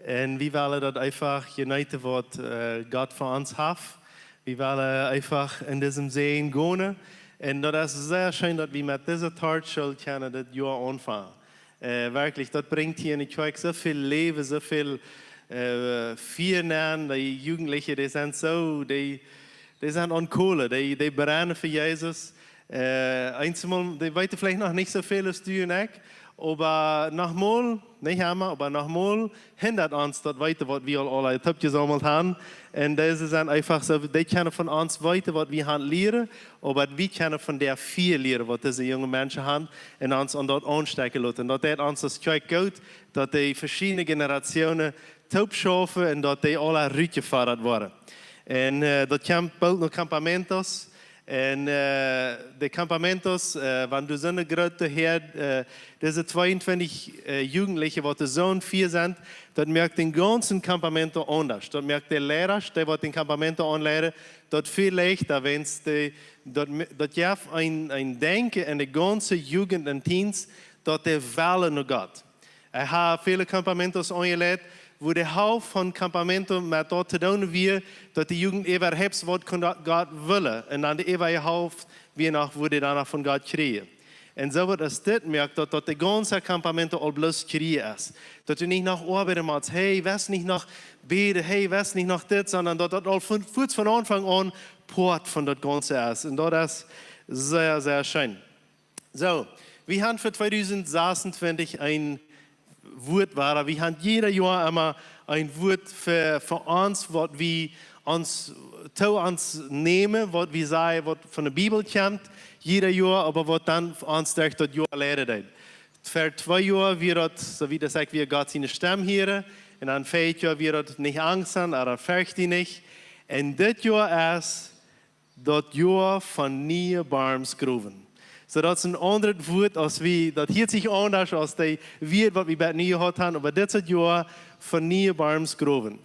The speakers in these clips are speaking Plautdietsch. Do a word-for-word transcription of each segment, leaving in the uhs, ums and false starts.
Un wie wellen daut eefach jeneeten, waut äh, Gott fa ons haft. Wie wellen eefach en disen Säajen gonen. Un daut es sea scheen, daut wie met dise Torchschool kjennen dit Joa aunfangen. Äh, werkjlich, daut brinjt hia enne Kjoakj soo väl Läwen, soo väl äh, Fia nenn. Dee Jugendliche, dee sent soo, dee, dee sent aun Kohle, dee, dee brennen fa Jesus. Äh, eenjemol, dee weeten veleicht noch nich soo väl aus du un ekj, oba nochmol, nich emma, oba nochmol hindat ons daut weeten, waut wie aul, aul toopjesaumelt haben. Un dise sent eefach soo, dee kjennen von ons weeten, waut wie haben lieren, oba wie kjennen von dee väl lieren, waut dise junge Menschen haben, un ons aun daut aunstekjen loten. Daut deit ons aus Kjoakj goot, daut dee veschiedne Generationen toopschaufen un daut dee aula rutjefodat woaren. Un äh, daut kjemt boolt no campamentos. Un äh, de campamentos, äh, wan du soone groote Häad, äh, dise tweeuntwintich äh, Jugendliche, waut doa soo väl sent, daut moakt dän gaunzen campamento aundasch. Daut moakt de Liera, dee waut dän campamento aunlieren, daut väl leichta, wiels dee, daut, daut jeft een, een Denkjen enne gaunze Jugend un Teens, daut dee wellen no Gott. Ekj hab väle campamentos aunjeleit, wua de Halft von campamento met daut to doonen wia, daut de Jugend äwahaupt waut von Gott wellen. Un dan de äwaje Halft wia noch, wua dee dan noch von Gott kjrieen. Un soo waut aus dit moakt daut, daut de gaunze campamento aul bloos kjrieen es. Daut du nich noch oabeiden motst, hey, west nich noch bäden, hey, west nich noch dit, sonda daut daut aul von, fuaz von Aunfank aun Poat von daut gaunze es. Un daut es sea, sea scheen. Soo, wie haben fa tweedusent sasuntwintich een Wuat wada. Wie haben jieda Joa emma een Wuat fa, fa ons, waut wie ons, to ons nämen, waut wie sajen, waut von de Bibel kjemt, jieda Joa, oba waut dan fa ons derch daut Joa lieren deit. Ver twee Joa wia daut, soo aus ekj wia, Gott siene Stemm hieren, un dan verjet Joa wia daut nich Angst haben, ooda fercht die nich. Un dit Joa es daut Joa von niee Borms growen. Soo daut es een aundret Wuat aus wie, daut hieet sikj aundasch aus dee Wieed, waut wie bat nu jehaut haben, oba dit es daut Joa von niee Borms growen.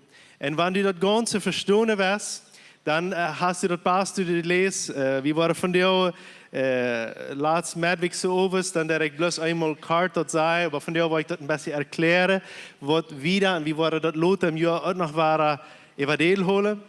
Un wan du daut gaunze vestonen west, dan äh, hast du daut best, du dee läst. Äh, wie woaren vondoag, äh, latst Meddwäakj soo owes, dan deed ekj bloos eemol kort daut sajen, oba vondoag well ekj daut een bät erkjläaren, waut wieda, un wie woaren daut lota em Joa uk noch wada äwa dee holen.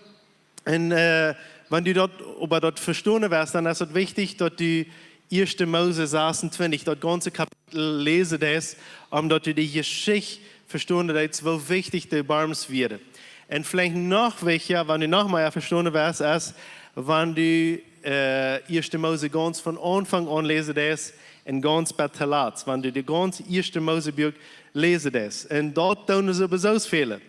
Un äh, wan du daut, oba daut vestonen west, dan es daut wichtich, daut du Ieeschte Mose sasuntwintich, daut gaunze Kapitel läsen deist, om daut du de Jeschicht vestonen deist, woo wichtich de Borms wieren. Un veleicht noch wichtja, wan du noch mea vestonen west, es, wan du äh, Ieeschte Mose gaunz von Aunfank aun läsen deist un gaunz bat toolatst, wan du de gaunze Ieeschte Mose Buak läsen deist. Un daut doonen see sowieso väle.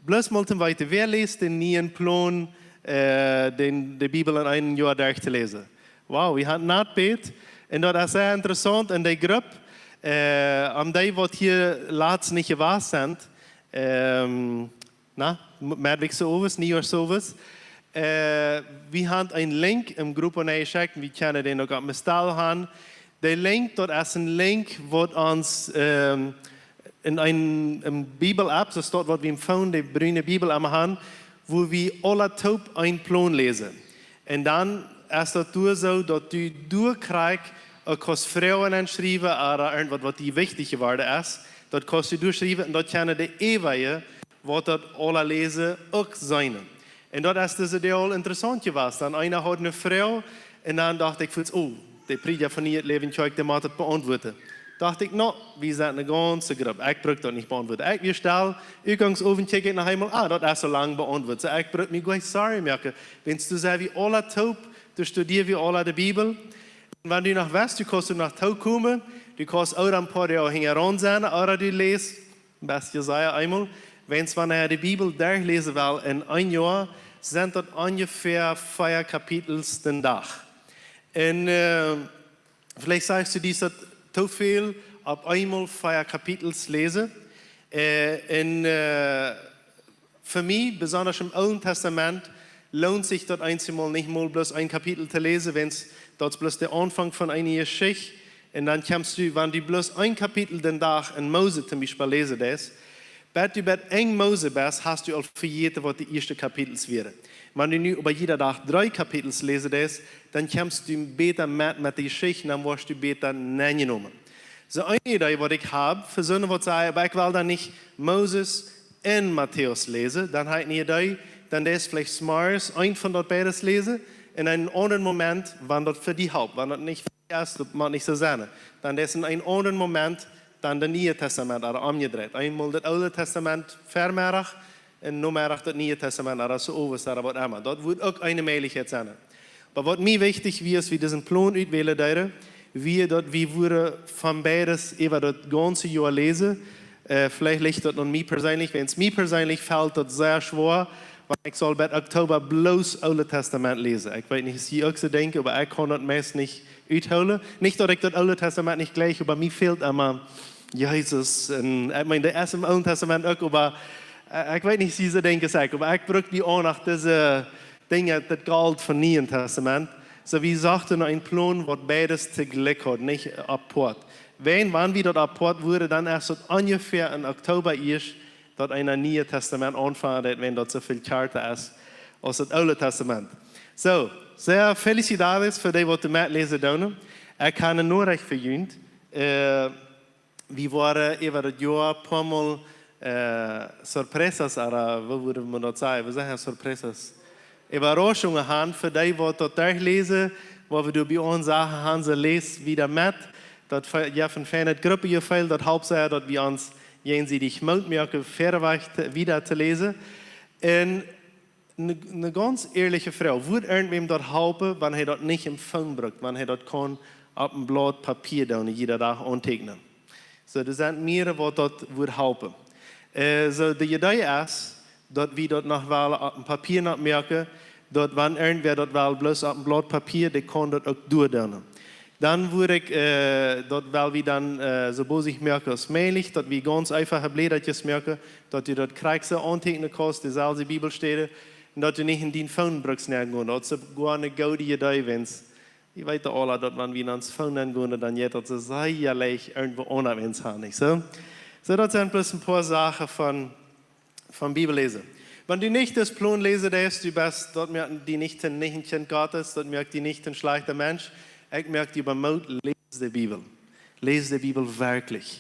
Bloos mol toom weeten, wäa läst dän nieen Plon, äh, dän, de Bibel en een Joa derch to läsen? Wow, wie haben nat bät. Un daut es sea interessaunt en de Grupp, äh, om dee, waut hia latst nich jewast sent, ähm, na, Meddwäakj soo owes, Niejoa soo owes. Äh, wie haben een Link em Grupp nenjeschekjt, wie kjennen dän uk opp Mestal haben. De Link, daut es een Link, waut ons ähm, en een, een Bibel-App, soo steit waut wie em Phone, de brune Bibel emma haben, wua wie aula toop een Plon läsen. Un dan es daut doa soo, daut du doa krakjt, äh, kaust Froagen enschriewen, ooda irjentwaut, waut die wichtich jeworden es, daut kaust du doa schriewen un daut kjennen de äwaje, waut daut aula läsen, uk seenen. Un daut es dise Deel interessaunt jewast. Dan eena haud eene Froag un dan docht ekj fuaz, oh, de Prädja von Nieet Läwen Kjoakj, dee mott daut beauntwuaden. Docht ekj, no, wie sent eene gaunze Grupp. Ekj bruck daut nich beauntwuaden. Ekj wia stell, utgangs Owent kjikj ekj noch eemol, ah, daut es aul lang beauntwuat. Soo, ekj bruck mie goanich sorry moaken. Wiels doa sent wie aula toop, doa studieren wie aula de Bibel. Un wan du noch west, du kaust noch toopkomen, du kaust uk een poa Doag hinjaraun sennen, ooda du läst, best Jesaja eemol, wiels wan eena de Bibel derchläsen well en een Joa, sent daut onjefäa vea Kapitels dän Dach. Un äh, veleicht sajchst du, die es daut too väl, opp eemol vea Kapitels läsen. Äh, un äh, fa mie, besonda em Oolen Testament, loont sikj daut eenjemol nich mol bloos een Kapitel to läsen, wiels daut es bloos de Aunfank von eene Jeschicht. Un dan kjemst du, wan du bloos een Kapitel dän Dach en Mose toom Biespel läsen deist, bat du bat een Mose best, hast du aul vejäten, waut de ieeschte Kapitels wieren. Wan du nu oba jieda Dach dree Kapitels läsen deist, dan kjemst du bäta met, met de Jeschicht, dan woascht du bäta nenjenomen. Soo een Idee, waut ekj hab, fa soone, waut sajen, oba ekj well dan nich Moses en Matäus läsen, dan ha ekj ne Idee, dan deist veleicht zemorjes eent von daut beides läsen, en eenen aundren Moment, wan daut fa die halpt, wan daut nich fa die es, daut mott nich soo sennen. Dan deist en eenen aundren Moment, dan daut Niee Tastament, ooda omjedreit. Eemol daut Oole Tastament Vemeddach, un Nomeddach daut Niee Tastament, ooda soo owes, ooda waut emma. Daut wudd uk eene Mäajlichkjeit sennen. Oba waut mie wichtich wia, aus wie disen Plon utwälen deeden, wia daut wie wudden von beides äwa daut gaunze Joa läsen. Äh, veleicht licht daut aun mie perseenlich, wiels mie perseenlich felt daut sea schwoa, wan ekj saul bat Oktoba bloos Oole Tastament läsen. Ekj weet nich aus jie uk soo denkjen, oba ekj kaun daut meist nich uthoolen. Nich daut ekj daut Oole Tastament nich jleich, oba mie fält emma Jesus. Un ekj meen, dee es em Oolen Tastament uk, oba, äh, ekj weet nich aus jie soo denkjen aus ekj, oba ekj bruk dee uk noch, dise Dinja, daut Golt vom Nieen Tastament. Soo, wie sochten no een Plon, waut beides toojlikj haud, nich apoat. Wan, wan wie daut apoat wudden, dan es daut onjefäa en Oktoba ieescht, daut een Nieet Tastament aunfangen deed, wan daut soo väl kjarta es aus daut Oole Tastament. Soo, sea felicidades fa dee, waut doa metläsen doonen. Ekj ha eene Norecht fa junt. Äh, wie wieren äwa daut Joa poamol, äh, Sorpresas, ooda woo wudd eena daut sajen? Wie sajen Sorpresas. Überraschungen haben fa dee, waut daut derchläsen, waut wie doa bie ons sajen, haben see läst wieda met. Daut fe-, jo, von feinet Gruppejefeel, daut halpt sea, daut wie ons jäajensiedich Moot moaken, wieda to, wieda to läsen. Un eene, eene gaunz ehrliche Froag, wudd irjentwäm daut halpen, wan hee daut nich em Phone brukt, wan hee daut kaun opp een Blaut Papia doonen, jieda Dach aunteekjnen? Soo, doa sent mearere, waut daut wudd halpen. Äh, soo, de Idee es, daut wie daut noch wellen opp een Papia noch moaken, daut wan irjentwäa daut well bloos opp een Blaut Papia, dee kaun daut uk doa doonen. Dan wudd ekj, äh, daut well wie dan, äh, soo bosich moaken aus mäajlich, daut wie gaunz eenfache Blädatsjes moaken, daut du daut krakjt soo aunteekjnen kaust, deeselwje Bibelstäd, un daut du nich en dien Phone brukst nengonen. Daut es goa eene goode Idee, wiels jie weeten aula, daut wan wie en ons Phone nengonen, dan jeit daut soo sea leicht irjentwoo aundasch han, nich soo? Soo, daut sent bloos een poa Sachen von, von Bibelläsen. Wan du nich dän Plon läsen deist, du best, daut moakt die nich toom, nich een Kjint Gottes, daut moakt die nich een schlajchta Mensch. Ekj moak die bie Moot, läs de Bibel. Läs de Bibel werkjlich.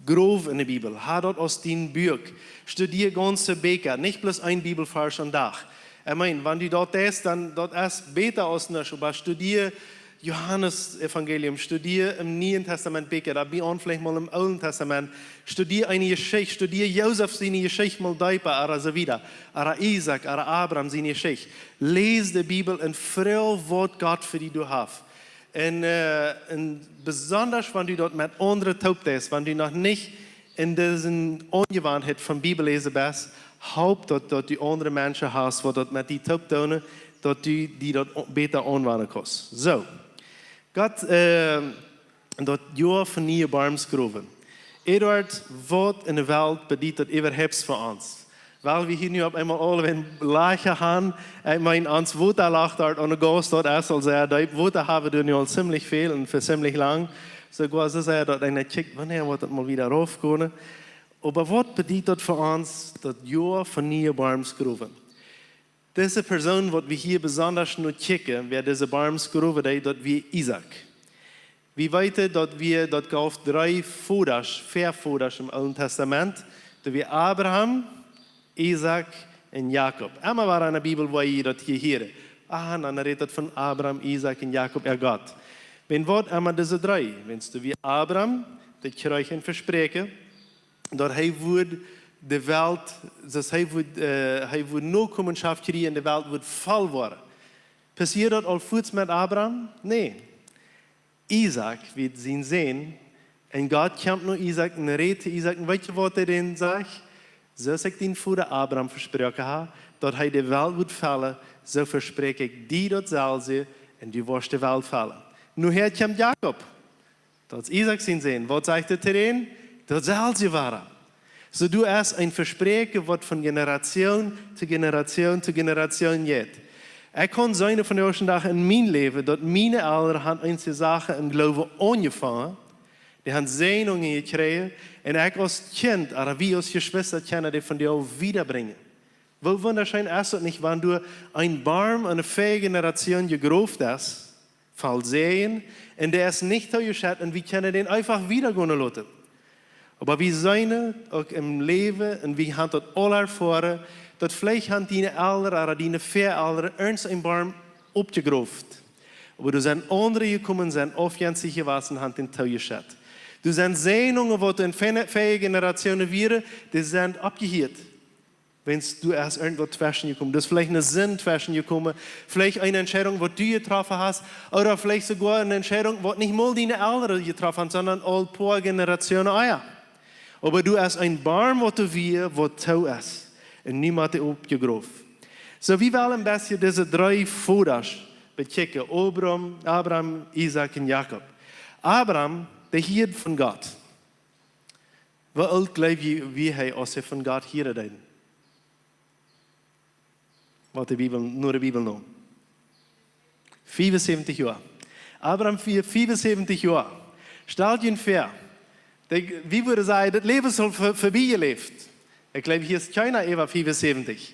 Grow en de Bibel. Ha daut aus dien Buak. Studia gaunze Bieekja, nich bloos een Bibelvarsch aum Dach. Ekj meen, wan du daut deist, dan daut es bäta aus nuscht, oba studia Johanes Evangelium, studia em Nieen Tastament Bieekja, doa bie aun veleicht mol em Oolen Tastament, studia eene Jeschicht, studia Josef siene Jeschicht mol deepa, ooda soo wieda, ooda Isaak, ooda Abraham siene Jeschicht. Läs de Bibel un froag, waut Gott fa die doa haft. Un, äh, un besondasch, wan du daut met aundre toop deist, wan du noch nich en dise Aunjewandheit von Bibelläsen best, hop daut, daut du aundre Menschen hast, waut daut met die toop doonen, daut du die daut o-, bäta aunwanen kaust. Soo, Gott, äh, daut Joa von niee Borms growen. Eduard, waut en de Welt bediet daut äwahaupt fa ons? Wiels wie hia nu opp eemol aule wada Lajcha han, ekj meen, ons Wota lajcht doa aun de Gauss, daut es aul sea deep. Wota hab wie nu aul zimlich väl un fa zimlich lang. Soo goot es et, daut eena kjikjt, wanea woat daut mol wada raufkomen. Oba waut bediet daut fa ons, daut Joa von niee Borms growen? Dise Persoon, waut wie hia besondasch no kjikjen, wäa dise Borms growen deed, daut wia Isaak. Wie weeten, daut wia, daut gauf dree Vodasch, Väavodasch em Oolen Tastament. Daut wia Abraham, Isaak un Jakob. Emma wada en de Bibel, wua jie daut hia hieren. Ah, dan rät daut von Abraham, Isaak un Jakob, äa Gott. Wan waut emma dise dree, wan daut wia Abraham, dee kjrieech een Vespräakjen, daut hee wudd de Welt, daut hee wudd, äh, hee wudd Nokomenschoft kjrieen, de Welt wudd voll woaren. Passieed daut aul fuaz met Abraham? Nä. Isaak, wia sien Sän, un Gott kjemt no Isaak un rät to Isaak, un weetst waut hee dan sajcht? Soo aus ekj dien Voda Abraham vesproaken hab, daut hee de Welt wudd fellen, soo vespräakj ekj die daut selwje, un du woascht de Welt fellen. Nu hia kjemt Jakob. Daut es Isaak sien Sän. Waut sajcht hee to dän? Daut selwje wada. Soo, doa es een Vespräakjen, waut von Generation to Generation to Generation jeit. Ekj kaun seenen vondoag dän Dach en mien Läwen, daut miene Elren han eenje Sachen em Gloowen aunjefongen, dee han Säajnungen jekjräajen, un ekj aus Kjint, ooda wie aus Jeschwista kjennen dee vondoag wiedabrinjen. Woo wundascheen es daut nich, wan doa een Borm en eene väaje Generation jegroft es, voll Säajen, un dee es nich toojeschett, un wie kjennen dän eefach wieda gonen loten. Oba wie seenen uk em Läwen, un wie haben daut aul erfoaren, daut veleicht haben diene Elren ooda diene Väaelren irjent een Boom oppjegroft. Oba doa sent aundre jekomen, sent aufjenstich jewast, haben dän toojeschett. Doa sent Säajnungen, waut en väaje Generationen wieren, dee sent aufjehieet. Wan doa es irjentwaut tweschen jekomen, doa es veleicht eene Sind tweschen jekomen, veleicht eene Entscheidunk, waut du jetroffen hast, ooda veleicht soogoa eene Entscheidunk, waut nich mol diene Elren jetroffen haben, sonda aul poa Generationen ea. Oba doa es een Boom, waut doa wia, waut too es. Un nu mott hee oppjegroft. Soo, wie wellen een bät dise dree Vodasch bekjikjen: Abraham, Abraham, Isaak un Jakob. Abraham, dee hieed von Gott. Woo oolt jleew jie, wia hee, aus hee von Gott hieren deed? Waut de Bibel, no de Bibel no. Fiewensäwentich Joa. Abraham wia fiewensäwentich Joa. Stalt junt väa, dee, wie wudden sajen, daut Läwen es aul ve-, verbie jeläft. Ekj jleew, hia es kjeena äwa fiewensäwentich.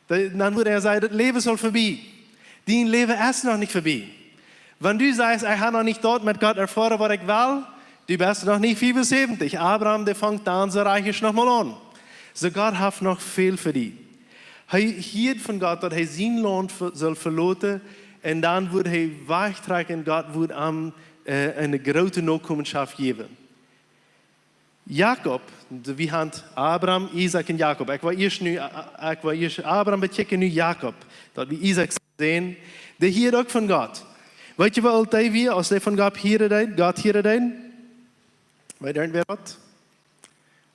De-, dan wudd hee sajen, daut Läwen es aul verbie. Dien Läwen es noch nich verbie. Wan du sajchst, ekj hab noch nich daut met Gott erfoaren, waut ekj well, du best noch nich fiewensäwentich. Abraham, dee fangt dan soo rajcht noch mol aun. Soo, Gott haft noch väl fa die. Hee hieed von Gott, daut hee sien Launt ve-, sull veloten, un dan wudd hee wajchtrakjen, Gott wudd am, äh, eene groote Nokomenschoft jäwen. Jakob, de, wie haben Abraham, Isaak un Jakob. Ekj well ieescht nu, äh, ekj well ieescht Abraham bekjikjen, nu Jakob. Daut wie Isaak seenen, dee hieed uk von Gott. Weet jie, woo oolt dee wia, aus dee von Gott hieren deed, Gott hieren deed? Weet irjentwäa daut?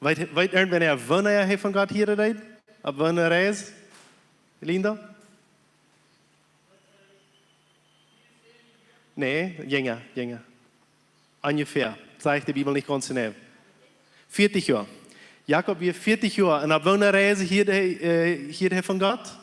Weet, weet irjentwäa, wanea hee von Gott hieren deed? Opp woone Reis? Linda? Nä, jinja, jinja. Onjefäa. Sajcht de Bibel nich gaunz jeneiw. Vieetich Joa. Jakob wia vieetich Joa. Un opp woone Reis hieed hee, äh, hieed hee von Gott?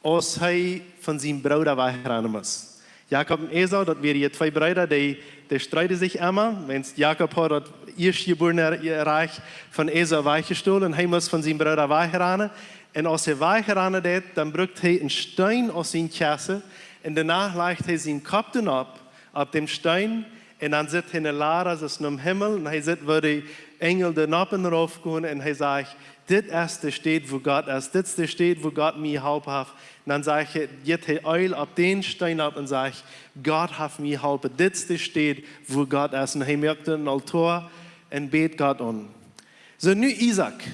Aus hee von sien Brooda wajchranen must. Jakob un Esau, daut wieren hia twee Breeda, dee, dee streeden sikj emma. Wiels Jakob haud daut ieeschtjebuarne Rajcht von Esau wajchjestolen, un hee must von sien Brooda wajchranen. Un aus hee wajchranen deed, dan brukt hee een Steen aus sien Kjesse, un doano lajcht hee sienen Kopp doaropp, opp dän Steen, un dan sitt hee ne Lada, daut es nom Himmel, un hee sitt, woo de Enjel doaropp un doaropp gonen, un hee sajcht: "Dit es de Städ, wua Gott es, dit es de Städ, wua Gott mie jeholpen haft." Un dan sajcht hee, jeit hee eel opp dän Steen opp un sajcht: "Gott haft mie jeholpen, dit es de Städ, wua Gott es." Un hee moakt een Altoa un bät Gott aun. Soo, nu Isaak.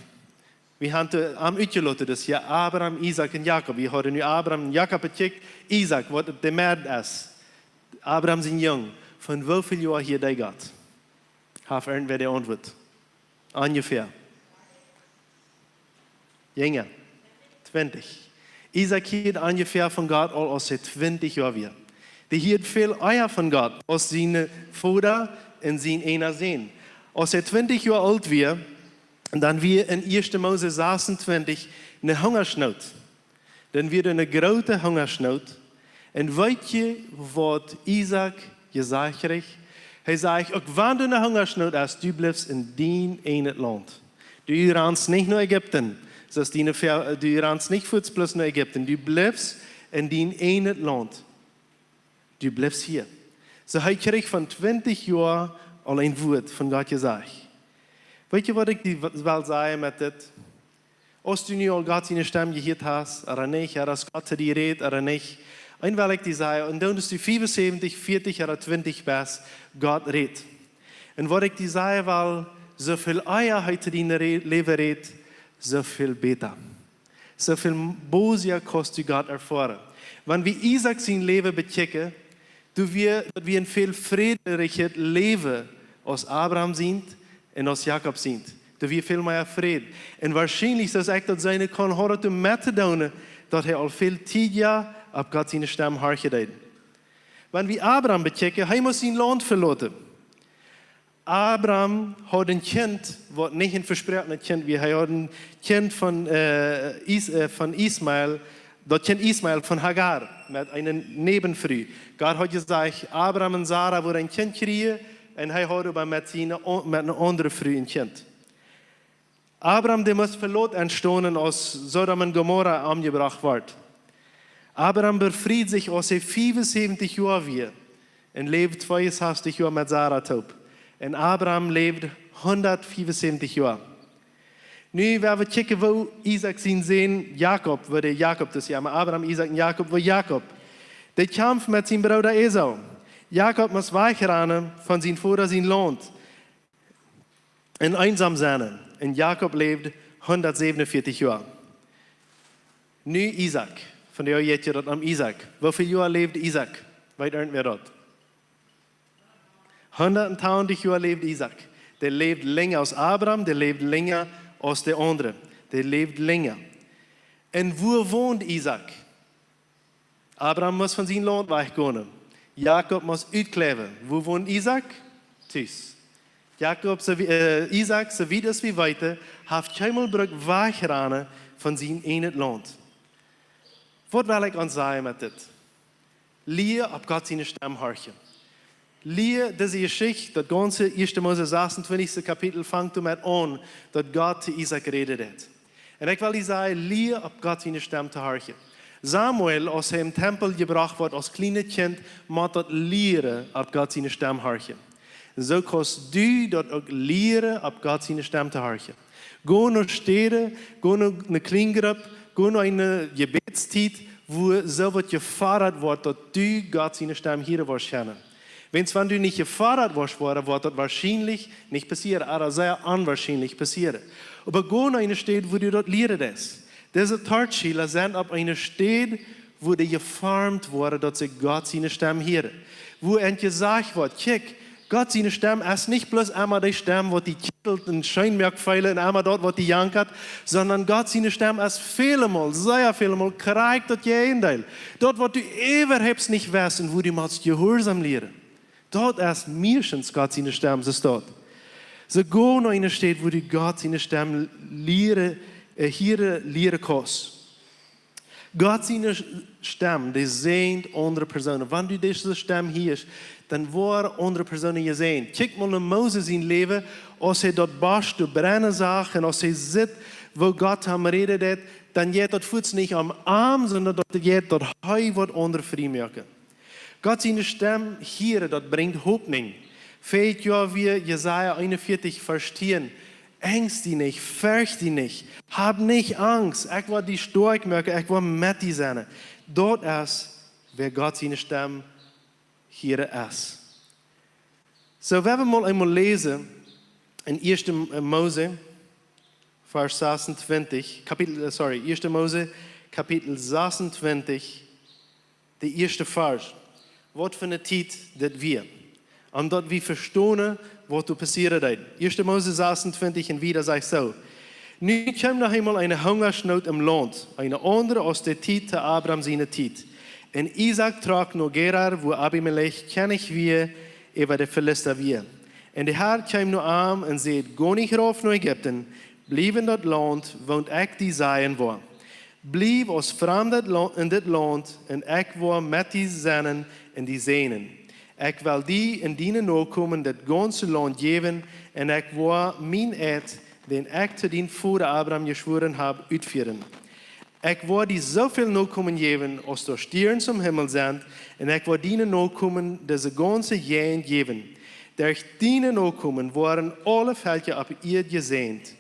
Wie haben am utjeloten, daut es hia Abraham, Isaak un Jakob. Wie haben nu Abraham un Jakob bekjikjt, Isaak, waut de Medd es. Abraham sien Jung. Von woo väl Joa hieed dee Gott? Haft irjentwäa de Auntwuat? Onjefäa. Jinja. Twintich. Isaak hieed onjefäa von Gott aul, aus hee twintich Joa wia. Dee hieed väl ea von Gott aus sien Voda un sien eena Sän. Aus hee twintich Joa oolt wia, dan wia en ieeschte Mose sasuntwintich ne Hungaschnoot. Dan wia ne groote Hungaschnoot. Un weet jie, waut Isaak jesajcht haft? Hee säd: "Uk wan doa ne Hungaschnoot es, du blifst en dien eenet Launt. Du ranst nich no Ägipten, soo aus diene Väa-, du ranst nich fuaz bloos no Ägipten. Du blifst en dien eenet Launt. Du blifst hia." Soo, hee kjrieech von twintich Joa aul een Wuat von Gott jesajcht. Weet jie, waut ekj die w-, well sajen met dit? Aus du nu aul Gott siene Stemm jehieet hast, ooda nich, ooda aus Gott to die rät, ooda nich, eent well ekj die sajen, un dan, aus du fiewensäwentich, vieetich ooda twintich best, Gott rät. Un waut ekj die sajen well, soo väl ea hee to dien Re-, Läwen rät, soo väl bäta. Soo väl bosja kaust du Gott erfoaren. Wan wie Isaak sien Läwen bekjikjen, daut wia, daut wia een väl frädlichet Läwen aus Abraham sient un aus Jakob sient. Daut wia väl mea Fräd. Un woarschienlich, soo aus ekj daut seenen kaun, haud daut doamet to doonen, daut hee aul väl tiedja opp Gott siene Stemm horchen deed. Wan wie Abraham bekjikjen, hee must sien Launt veloten. Abraham haud een Kjint, waut nich een vesproakenet Kjint wia. Hee haud een Kjint von, äh, Is-, äh, von Ismael, daut Kjint Ismael von Hagar, met eene Näwenfru. Gott haud jesajcht, Abraham un Sara woaren een Kjint kjrieen, un hee haud oba met siene o-, met eene aundre Fru een Kjint. Abraham, dee must veloten stonen, aus Sodom un Gomorra omjebrocht wort. Abraham befried sikj, aus hee fiewensäwentich Joa wia, un läwd tweeunsastich Joa met Sara toop. Un Abraham läwd hundat fiewunsäwentich Joa. Nu woa wie kjikjen, woo Isaak sien Sän Jakob, woo de Jakob, daut es jo emma Abraham, Isaak un Jakob, woo Jakob, dee kjamft met sien Brooda Esau. Jakob must wajchranen von sien Voda sien Launt un eensom sennen. Un Jakob läwd hundat säwenunvieetich Joa. Nu Isaak. Vondoag jeit daut om Isaak. Woo väl Joa läwd Isaak? Weet irjentwäa daut? Hundat un tachentich Joa läwd Isaak. Dee läwd lenja aus Abraham, dee läwd lenja aus de aundre. Dee läwd lenja. Un wua wond Isaak? Abraham must von sien Launt wajchgonen. Jakob must utkjleewen. Wua wond Isaak? Tus. Jakob, soo wie, äh, Isaak, soo wiet aus wie weeten, haft kjeenmol brukt wajchranen von sien ieejnet Launt. Waut well ekj ons sajen met dit? Lia opp Gott siene Stemm horchen. Lia dise Jeschicht, daut gaunze ieeschte Mose sasuntwintichste Kapitel fangt doamet aun, daut Gott to Isaak räden deed. Un ekj well die sajen, lia opp Gott siene Stemm to horchen. Samuel, aus hee em Tempel jebrocht wort aus kjlienet Kjint, mott daut lieren opp Gott siene Stemm horchen. Un soo kaust du daut uk lieren opp Gott siene Stemm to horchen. Go no Städen, go no eene Kjliengrupp, go no eene Jebädstiet, wua soo waut jefodat woat, daut du Gott siene Stemm hieren woascht kjennen. Wiels wan du nich jefodat woascht woaren, woat daut woarschienlich nich passieren, ooda sea onwoarschienlich passieren. Oba go no eene Städ, wua du daut lieren deist. Dise Torchschieler sent opp eene Städ, wua dee jeformt woaren, daut see Gott siene Stemm hieren. Wua an jesajcht woat, kjikj, Gott siene Stemm es nich bloos emma dee Stemm, waut die kjittelt un scheen moakt feelen un emma daut, waut die jankat, sonda Gott siene Stemm es välemol, sea välemol, krakjt daut Jäajendeel. Daut, waut du äwahaupt nich weetst un wua du motst jehuarsom lieren. Daut es meistens Gott siene Stemm, soo steit. Soo go no eene Städ, wua du Gott siene Stemm lieren, äh, hieren lieren kaust. Gott siene Stemm, dee säajent aundre Persoonen. Wan du dise Stemm hieescht, dan woaren aundre Persoonen jesäajent. Kjikj mol no Mose sien Läwen, aus hee daut Bosch doa brennen sach un aus hee sitt, woo Gott am räden deed, dan jeit daut fuaz nich om am, sonda daut jeit daut hee woat aundre frie moaken. Gott siene Stemm hieren, daut brinjt Hopninj. Väajet Joa wia Jesaja eenunvieetich, Varsch tieen: Angst die nich, fercht die nich, hab nich Angst, ekj woa die stoakj moaken, ekj woa met die sennen. Daut es, wäa Gott siene Stemm hieren es. Soo, wan wie mol eemol läsen en ieeschte Mose, Varsch sasuntwintich, Kapitel, äh, sorry, ieeschte Mose, Kapitel sasuntwintich, de ieeschte Varsch, waut fa eene Tiet dit wia. Om daut wie vestonen, waut doa passieren deed. Ieeschte Mose sasuntwintich un wieda sajcht soo: Nu kjeem noch eemol eene Hungasnoot em Launt, eene aundre aus de Tiet to Abraham siene Tiet. Un Isaak trock no Gerar, wua Abimelech Kjennich wia äwa de Filista wia. Un de Har kjeem no am un säd: Go nich rauf no Ägipten, bliew en daut Launt, waut ekj die sajen woa. Bliew aus Framda en dit Launt, un ekj woa met die sennen un die säajnen. Ekj well die un diene Nokomen dit gaunze Launt jäwen, un ekj woa mienen Eed, dän ekj to dien Voda Abraham jeschwoaren hab, utfieren. Ekj woa die soo väl Nokomen jäwen, aus doa Stierns aum Himmel sent, un ekj woa diene Nokomen dise gaunze Jäajent jäwen. Derch diene Nokomen woaren aule Velkja opp Ieed jesäajent.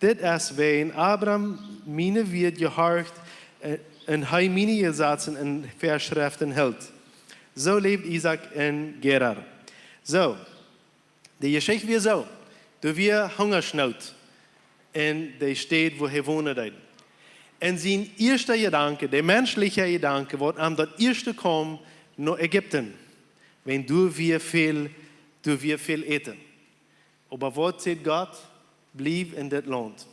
Dit es, wäajen Abraham miene Wieed jehorcht, äh, un hee miene Jesazen un Väaschreften hilt. Soo läwd Isaak en Gerar. Soo, de Jeschicht wia soo: Doa wia Hungasnoot en de Städ, wua hee wonen deed. Un sien ieeschta Jedanke, de menschlicha Jedanke, waut am daut ieeschte kjeem, no Ägipten. Wiels doa wia väl, doa wia väl Äten. Oba waut sajcht Gott? Bliew en dit Launt.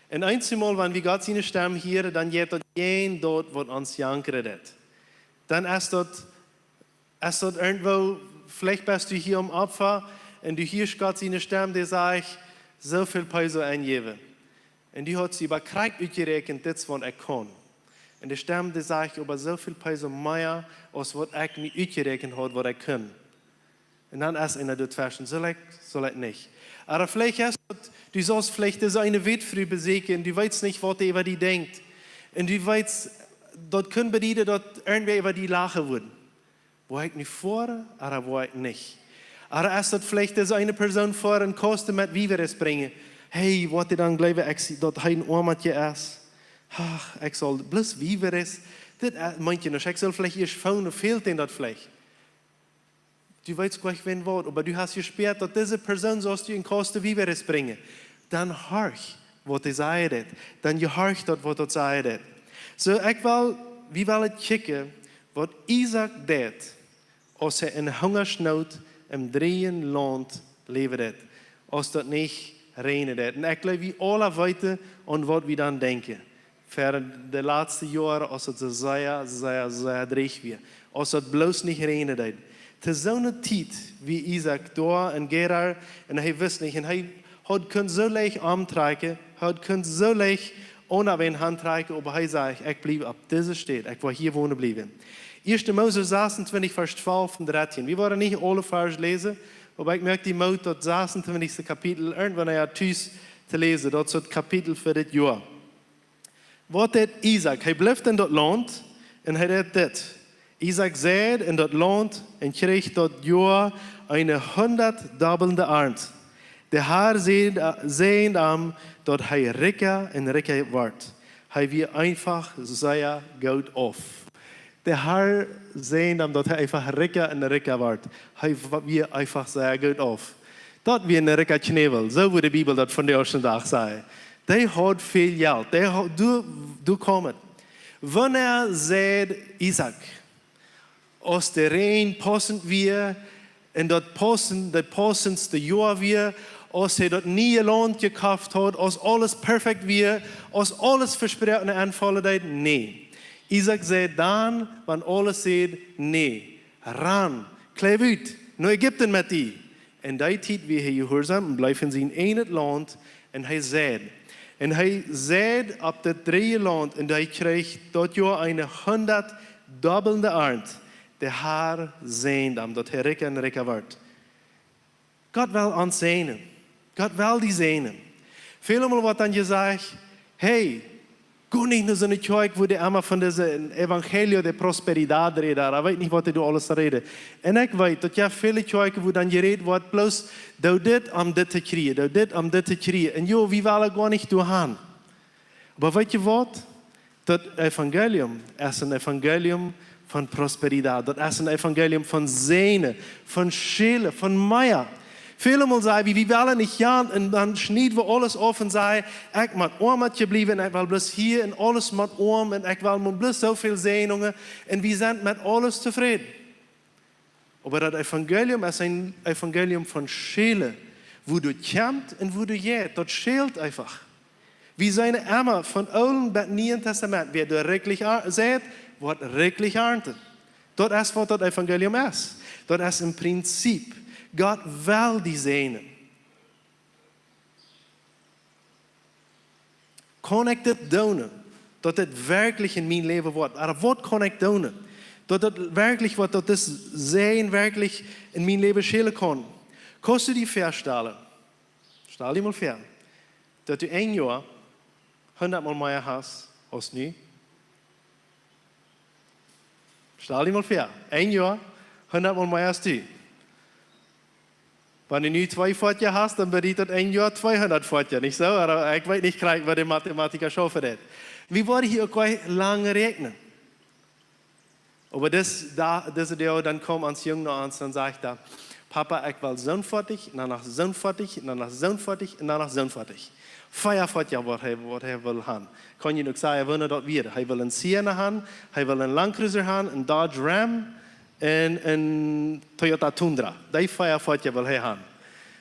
Un eenjemol, wan wie Gott siene Stemm hieren, dan jeit daut jäajen daut, waut ons jankren deit. Dan es daut, es daut irjentwoo, veleicht best du hia aum Opfa un du hieescht Gott siene Stemm, dee sajcht: Soo väl Peso enjäwen. Un du hast die oba krakjt utjeräakjent, dit es waut ekj kaun. Un de Stemm, dee sajcht oba: Soo väl Peso mea aus waut ekj mie utjeräakjent haud, waut ekj kunn. Un dan es eena doatweschen: Saul ekj, saul ekj nich? Ooda veleicht es daut, du saust veleicht dise eene Wätfru besieekjen, du weetst nich, waut dee äwa die denkjt. Un du weetst, daut kunn bedieden, daut irjentwäa äwa die lachen wudd. Woa ekj nu foaren, ooda woa ekj nich? Ooda es daut veleicht dise eene Persoon ver een Kaust met Wiewares brinjen? Hey, waut dee dan jleewen, ekj sie, daut hee een Oamatje es. Ach, ekj saul bloos Wiewares. Dit, äh, meent je noch, ekj saul veleicht ieescht phone, fält dän daut veleicht. Du weetst nich, wäa waut, oba du hast jespäat, daut dise Persoon saust du een Kaust Wiewares brinjen. Dan horch, waut dee sajen deit. Dan jehorch daut, waut daut sajen deit. Soo, ekj well, wie wellen kjikjen, waut Isaak deed, aus hee en Hungasnoot em dreejen Launt läwen deed, aus daut nich räajnen deed. Un ekj jleew, wie aula weeten, aun waut wie dan denkjen. Fa de latste Joaren, aus daut soo sea, sea, sea dreech wia. Aus daut bloos nich räajnen deed. To soone Tiet, wia Isaak doa en Gerar, un hee wist nich, un hee haud kunt soo leicht aumtrakjen, haud kunt soo leicht onen wäm hantrakjen, oba hee säd: "Ekj bliew opp dise Städ, ekj well hia wonen bliewen." Ieeschte Mose sasuntwintich, Varsch twalf un dartieen. Wie woaren nich aule Varsch läsen, oba ekj moak die Moot, daut sasuntwintichste Kapitel irjentwanea tus to läsen. Daut es daut Kapitel fa dit Joa. Waut deed Isaak? Hee bleef en daut Launt un hee deed dit. Isaak seid en daut Launt un kjrieech daut Joa eene hundatdobbelnde Arnt. De Har säd, säd am, daut hee rikja un rikja wort. Hee wia eefach sea goot auf. De Har säd am, daut hee eefach rikja un rikja wort. Hee wa-, wia eefach sea goot auf. Daut wia een rikja Knäwel, soo woo de Bibel daut vondoag dän Dach sajcht. Dee haud väl Jelt, dee haud, doa, doa kjeem et. Wanea säd Isaak, aus de Räajen paussent wia, un daut paussen-, daut paussentste Joa wia, aus hee daut niee Launt jekoft haud, aus aules perfekt wia, aus aules vesproaken enfollen deed? Nä. Isaak säd dan, wan aules säd: "Nä, ran, kjleef ut, no Ägipten met die." En dee Tiet wia hee jehuarsom un bleef en sien eejnet Launt, un hee seid. Un hee seid opp daut dreeje Launt, un hee kjrieech daut Joa eene hundatdobbelnde Arnt. De Har säd am, daut hee rikja un rikja wort. Gott well ons säajnen. Gott well die säajnen. Väle Mol woat dan jesajcht: "Hey, go nich no soone Kjoakj, wua dee emma von dise Evangelio de Prosperidad räden, ekj weet nich, waut dee doa aules räden." Un ekj weet, daut jeft väle Kjoakjen, wua dan jerät woat, bloos: "Doo dit, om dit to kjrieen, doo dit, om dit to kjrieen." Un jo, wie wellen goanich doahan. Oba weetst du waut? Daut Evangelium es een Evangelium von Prosperidad. Daut es een Evangelium von Säajnen, von Schälen, von mea. Väle Mol saj wie, wie wellen nich gonen, un dan schnied wie aules auf un saj: "Ekj mott oam bliewen, ekj well bloos hia un aules mott oam, un ekj well mau bloos soo väl Säajnungen." Un wie sent met aules tofräd. Oba daut Evangelium es een Evangelium von Schälen, wua du kjemst un wua du jeit. Daut schält eefach. Wie seenen emma von Oolen bat Nieen Tastament, wäa doa rikjlich ar-, seid, woat rikjlich arnten. Daut es, waut daut Evangelium es. Daut es een Prinzip. Gott well die säajnen. Kaun ekj dit doonen, daut dit werkjlich en mien Läwen woat? Ooda waut kaun ekj doonen, daut dit werkjlich woat, daut dit Säajen werkjlich en mien Läwen schälen kaun? Kaust du die väastalen? Stal die mol väa, daut du een Joa hundat Mol mea hast aus nu. Stal die mol väa, een Joa hundat Mol mea aus nu. Wan du nu twee Foatja hast, dan bediet daut een Joa tweehundat Foatja, nich soo? Ooda ekj weet nich krakjt, waut de Mathematiker schaufen deit. Wie woaren hia uk nich lang räakjnen. Oba dis, da, dise Deel, dan kjemt ons Jung no ons un sajcht dan: "Papa, ekj well soon Foatich, un dan noch soon Foatich, un dan noch soon Foatich, un dan noch soon Foatich." Vea Foatja, waut hee, waut hee well han. Kaun je uk sajen, woo daut wia. Hee well een Sienna han, hee well een Land Cruiser han, een Dodge Ram un een Toyota Tundra. Dee vea Foatja well hee han.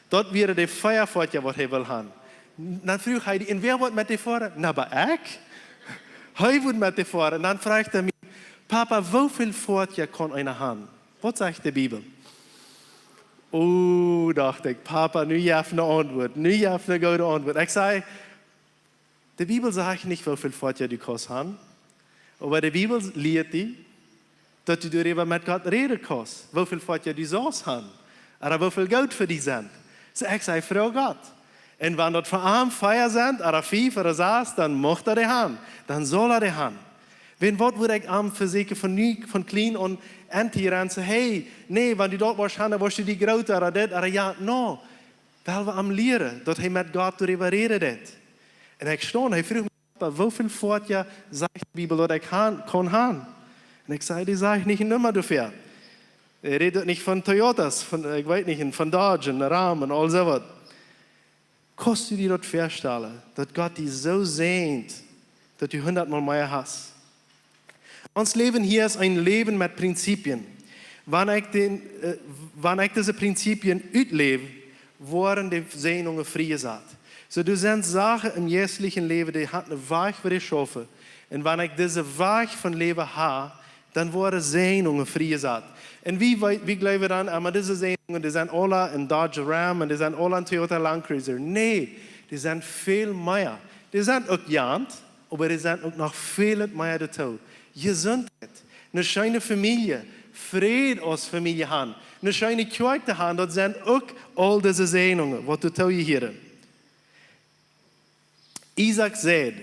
Daut wieren de vea Foatja, waut hee well han. Dan fruach hee dee: "Un wäa woat met dee foaren?" "Na, oba ekj." Hee woat met dee foaren. Un dan fruach hee mie: "Papa, woo väl Foatja kaun eena han?" Waut sajcht de Bibel? Oh, docht ekj, Papa, nu jeef ne Auntwuat, nu jeef ne goode Auntwuat. Ekj saj: "De Bibel sajcht nich, woo väl Foatja du kaust han, oba de Bibel lieet die, daut du doaräwa met Gott räden kaust, woo väl Foatja du saust han, ooda woo väl goot fa die sent." Soo ekj saj: "Froag Gott. Un wan daut fa am vea sent, ooda fief ooda sas, dan mucht hee dee han. Dan saul hee dee han." Wan waut wudd ekj am vesieekjen von nu, von kjlien aun auntoräden, soo: "Hey, nä, wan du daut woascht haben, dan woascht du die groota, ooda dit, ooda jant." No, well wie am lieren, daut hee met Gott doaräwa räden deed. Un ekj stunt, hee fruach mie: "Papa, woo väl Foatja sajcht de Bibel, daut ekj han, kaun haben?" Un ekj säd: "Dee sajcht nich een Numma doafäa. Dee rät uk nich von Toyotas, von, ekj weet nich, un von Dodge un Ram un aul soo waut." Kaust du die daut väastalen, daut Gott die soo säajent, daut du hundatmol mea hast? Ons Läwen hia es een Läwen met Prinzipien. Wan ekj dän, äh, wan ekj dise Prinzipien utläw, woaren de Säajnungen friejesat. Soo, doa sent Sachen em jeistlichen Läwen, dee haben een Wajch, woo dee schaufen. Un wan ekj disen Wajch von Läwen hab, dan woaren Säajnungen friejesat. Un wie, wie, wie jleewen dan emma, dise Säajnungen, dee sent aula een Dodge Ram un dee sent aula een Toyota Land Cruiser. Nä, dee sent väl mea. Dee sent uk jant, oba dee sent uk noch väl mea doatoo. Jesuntheit, eene scheene Famielje, Fräd aus Famielje haben, eene scheene Kjoakj to haben, daut sent uk aul dise Säajnungen, waut doatoo jehieren. Isaak säd,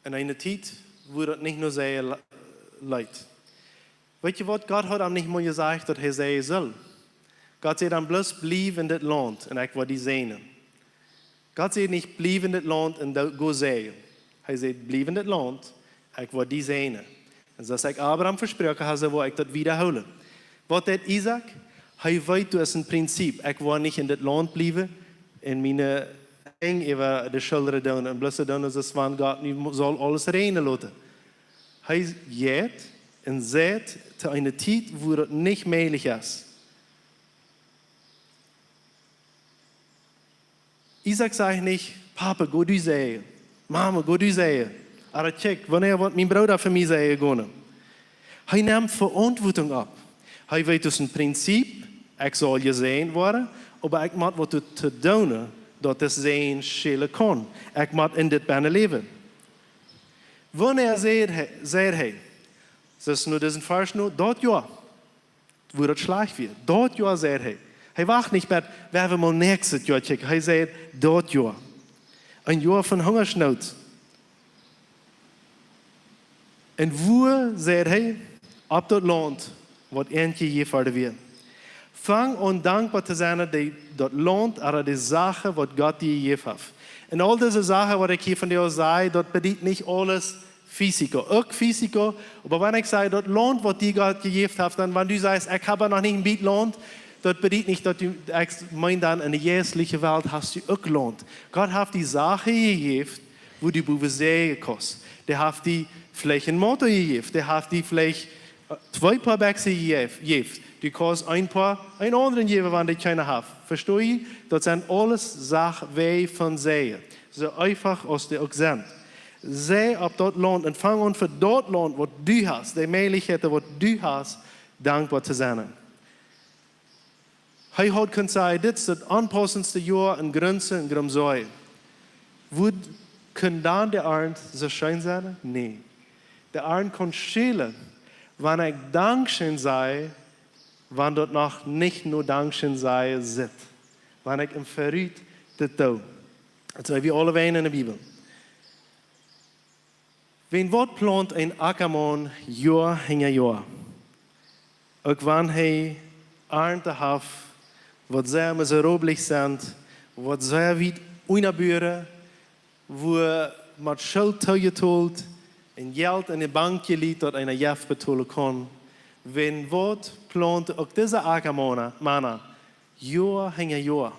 en eene Tiet, wua daut nich no seien le-, leet. Weetst du waut? Gott haud am nich mol jesajcht, daut hee seien sull. Gott säd dan bloos: "Bliew en dit Launt un ekj woa die säajnen." Gott säd nich: "Bliew en dit Launt un doo, go seien." Hee säd: "Bliew en dit Launt, ekj woa die säajnen." Un soo aus ekj Abraham vesproaken hab, soo woa ekj daut wiedahoolen. Waut deed Isaak? Hee weet, doa es een Prinzip. Ekj woa nich en dit Launt bliewen un miene Henj äwa de Schullren doonen un bloos doonen, aus wan Gott nu mo-, saul aules räajnen loten. Hee jeit un seit to eene Tiet, wua daut nich mäajlich es. Isaak sajcht nich: "Papa, go du seien. Mama, go du seien. Ooda kjikj, wanea woat mien Brooda fa mie seien gonen?" Hee nemt Veauntwuatunk opp. Hee weet, daut es een Prinzip, ekj saul jesäajent woaren, oba ekj mott waut doatoo doonen, daut dis Säajen schellen kaun. Ekj mott en dit bennen läwen. Wanea säd hee, säd hee, daut es nu disen Varsch nu, daut Joa, wua daut schlajcht wia. Daut Joa, säd hee. Hee wacht nich bat, wie woaren mol näakjstet Joa kjikjen. Hee säd, daut Joa. Een Joa von Hungaschnoot. Un wua, säd hee, opp daut Launt, waut an jejäft worden wia. Fang aun dankboa to sennen, dee, daut Launt, ooda dee Sachen, waut Gott die jejäft haft. Un aul dise Sachen, waut ekj hia vondoag saj, daut bediet nich aules Físiko, uk Físiko. Oba wan ekj saj, daut Launt, waut die Gott jejäft haft, dan, wan du sajst, ekj hab noch nich een bät Launt, daut bediet nich, daut du, ekj meen dan, en de jeistliche Welt hast du uk Launt. Gott haft die Sachen jejäft, wua du bowen seien kaust. Dee haft die veleicht een Auto jejäft, dee haft die veleicht, äh, twee Poa Bekjsen jejäft, jejäft. Du kaust een Poa een aundren jäwen, wan dee kjeene haft. Vestost du? Daut sent aules Sachen, Wäaj von seien. Soo eefach aus dee uk sent. Saj opp daut Launt un fang aun fa daut Launt, waut du hast, de Mäajlichkjeiten, waut du hast, dankboa to sennen. Hee haud kunt sajen, dit es daut aunpausendste Joa, un grunzen un grumsajen. Wudd, kunn dan de Arnt soo scheen sennen? Nä. De Arnt kaun schälen, wan ekj Dankscheen saj, wan daut noch nich no Dankscheen sajen sitt. Wan ekj em Verut dit doo. Daut sent wie aule Wäaj en de Bibel. Wäajen waut plaunt een Akjamaun Joa hinja Joa? Uk wan hee Arnten haft, waut sea miserabel sent, waut sea wiet unja Buaren, wua met Schult toojetolt un Jelt en de Bank jelieent, daut eena Jeft betolen kaun. Wäajen waut plaunt uk dise Akjamauna, Mana, Joa hinja Joa,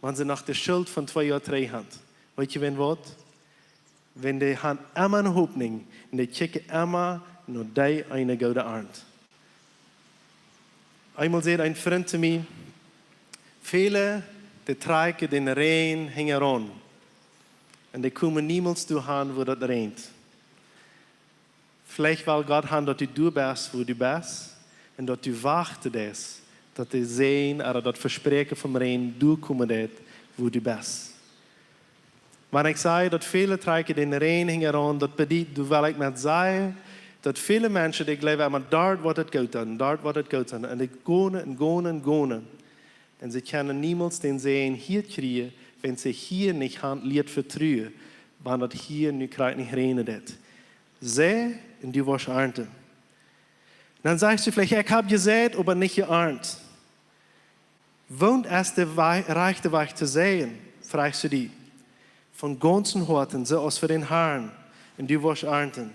wan see noch de Schult von twee Joa trigj haben? Weetst du, wäajen waut? Wäajen dee haben emma eene Hopninj un dee kjikjen emma no dee eene goode Arnt. Eemol säd een Frint to mie, väle, dee trakjen dän Räajen hinjaraun. Un dee komen niemols doahan, wua daut räajent. Veleicht well Gott haben, daut du doa best, wua du best, un daut du wachten deist, daut de Säajen, ooda daut Vespräakjen vom Räajen doa komen deit, wua du best. Wan ekj saj, daut väle trakjen dän Räajen hinjaraun, daut bediet, doa well ekj met sajen, daut väle Menschen, dee jleewen emma, doa woat et goot sennen, doa woat et goot sennen. Un dee gonen un gonen un gonen. Un see kjennen niemols dän Säajen hia kjrieen, wan see hia nich haben jelieet vetruen, wan daut hia nu krakjt nich räajnen deit. Saj un du woascht arnten. Dan sajchst du veleicht: "Ekj hab jeseit, oba nich jearnt." Woont es de Wa-, rajchte Wajch to sajen, frajchst du die. Von gaunzem Hoaten, soo aus fa dän Harn, un du woascht arnten.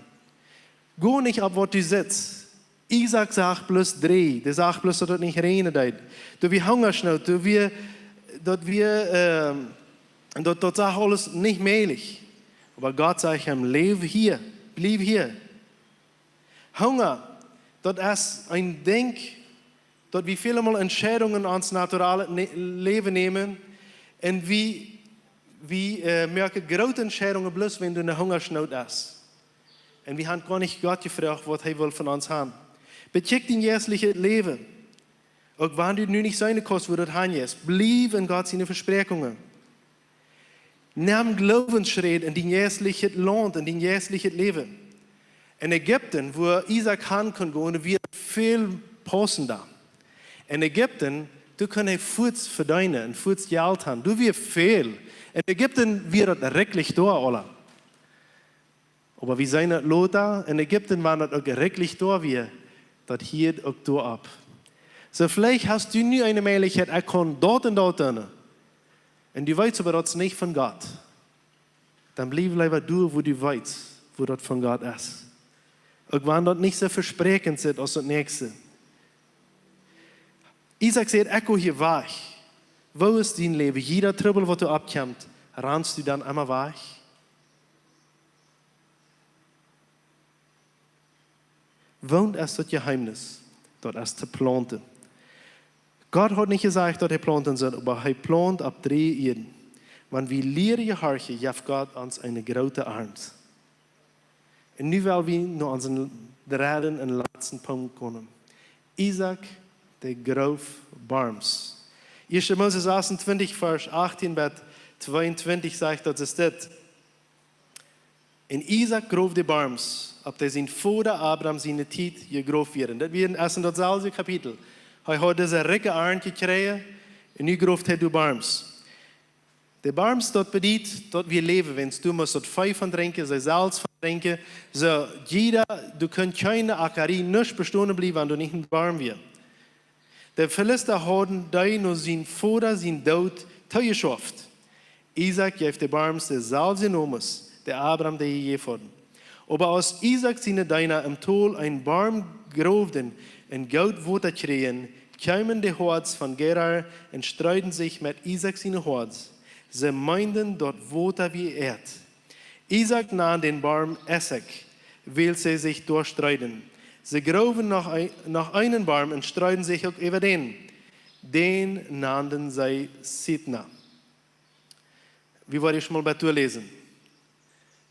Go nich opp waut du sitst. Isaak sach bloos dree, dee sach bloos, daut et nich räajnen deed. Doa wia Hungasnoot, doa wia, daut wia, ähm, daut, daut sach aules nich mäajlich. Oba Gott säd am: "Läw hia, bliew hia." Hunga, daut es een Dinkj, daut wie väl mol Entscheidungen en ons naturalet Ne-, Läwen nämen. Un wie, wie, äh, moaken groote Entscheidungen bloos, wan doa ne Hungasnoot es. Un wie haben goanich Gott jefroacht, waut hee well von ons haben. Bekjikj dien jeistlichet Läwen. Uk wan du nu nich seenen kaust, wua daut han es, bliew en Gott siene Vespräakjungen. Nem Gloowensschräd en dien jeistlichet Launt, en dien jeistlichet Läwen. En Ägipten, wua Isaak han kunn gonen, wia väl paussenda. En Ägipten, doa kunn hee fuaz vedeenen un fuaz Jelt han. Doa wia väl. En Ägipten wia daut rikjlich doa, aula. Oba wie seenen daut lota, en Ägipten, wan daut uk rikjlich doa wia, daut hieed uk doa opp. Soo, veleicht hast du nu eene Mäajlichkjeit, ekj kaun daut un daut doonen. Un du weetst oba, daut es nich von Gott. Dan bliew leewa doa, wua du weetst, wua daut von Gott es. Uk wan daut nich soo vespräakjent sitt aus daut näakjste. Isaak sajcht: "Ekj go hia wajch." Woo es dien Läwen? Jieda Trubbel, waut doa oppkjemt, ranst du dan emma wajch? Woont es daut Jeheemnis? Daut es to plaunten. Gott haud nich jesajcht, daut hee plaunten sull, oba hee plaunt opp dree Ieed. Wan wie lieren jehorchen, jeft Gott ons eene groote Arnt. Un nu well wie no onsen dredden un latsten Punkt komen. Isaak, dee groof Borms. Ieeschte Mose sasuntwintich, Varsch achtieen bat tweeuntwintich sajcht, daut es dit: "Un Isaak groof de Borms, opp dee sien Voda Abraham siene Tiet jegroft wieren." Daut wia en, es en daut selwje Kapitel. Hee haud dise rikje Arnt jekjräajen, un nu groof hee de Borms. De Borms, daut bediet, daut wia Läwen, wiels du must daut Vee von drinkjen, see selfst von drinkjen. Soo, jieda, du kunst kjeene Akjaren, nuscht bestonen bliewen, wan doa nich een Borm wia. De Filista hauden dee no sien Voda sien Doot toojeschauft. Isaak jeef de Borms de selwje Nomes, dee Abraham dee jejäft haud. Oba aus Isaak siene Deena em Tol een Borm groowden un goot Wota kjrieejen, kjeemen de Hoads von Gerar un streeden sikj met Isaak siene Hoads. See meenden, daut Wota wia Ieed. Isaak nand dän Borm Essek, wiels see sikj doa streeden. See groowen noch een, noch eenen Borm un streeden sikj uk äwa dän. Dän nanden see Sitna. Wie woaren ieescht mol bat doa läsen.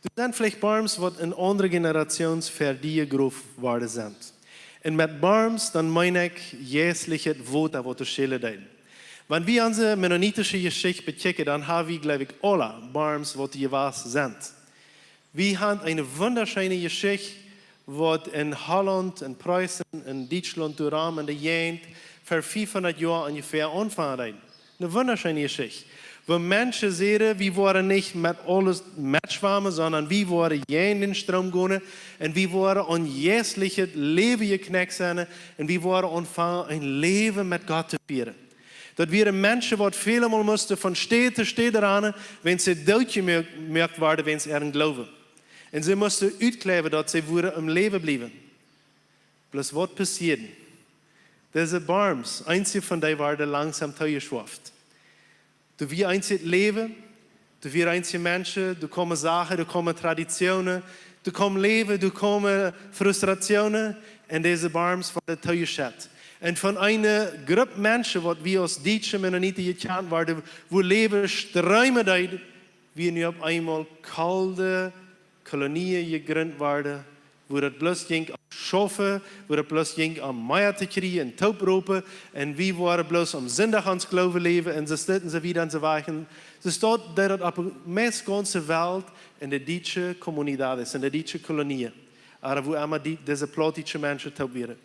Doa sent veleicht Borms, waut en aundre Generations ver die jegroft worden sent. Un met Borms, dan meen ekj jeistlichet Wota, waut doa schälen deed. Wan wie onse mennonitische Jeschicht bekjikjen, dan haben wie, jleew ekj, aula Borms, waut doa jewast sent. Wie haben eene wundascheene Jeschicht, waut en Hollaunt, en Prussen, en Dietschlaunt, doa rom en de Jäajent, ver fiefhundat Joa onjefäa aunfangen deed. Eene wundascheene Jeschicht. Wua Menschen säden, wie woaren nich met aules metschwammen, sonda wie woaren jäajen dän Stroom gonen un wie woaren aun jeistlichet Läwen jeknäakjt sennen un wie woaren aunfangen, een Läwen met Gott to fieren. Daut wieren Menschen, waut välemol musten von Städ to Städ rannen, wan see dootjemoakt worden, wäajen äaren Gloowen. Un see musten utkjläwen, daut see wudden em Läwen bliewen. Bloos waut passieed? Dise Borms, eenje von dee worden langsom toojeschauft. Doa wia eenjet Läwen, doa wieren eenje Menschen, doa kjeemen Sachen, doa kjeemen Traditionen, doa kjeem Läwen, doa kjeemen Frustrationen, un dise Borms worden toojeschauft. Un von eene Grupp Menschen, waut wie aus dietsche Mennoniten jekjant worden, wua Läwen streemen deed, wia nu opp eemol kolde Kolonien jejrint worden, wua daut bloos jinkj om schaufen, wua daut bloos jinkj om mea to kjrieen un toopropen, un wie woaren bloos aum Sindach ons Gloowen läwen, un soo wieda un soo wieda un soo wieda. Soo steit daut opp de meist gaunze Welt en de dietsche comunidades, en de dietsche Kolonien, ooda wua emma dee, dise plautdietsche Menschen toop wieren.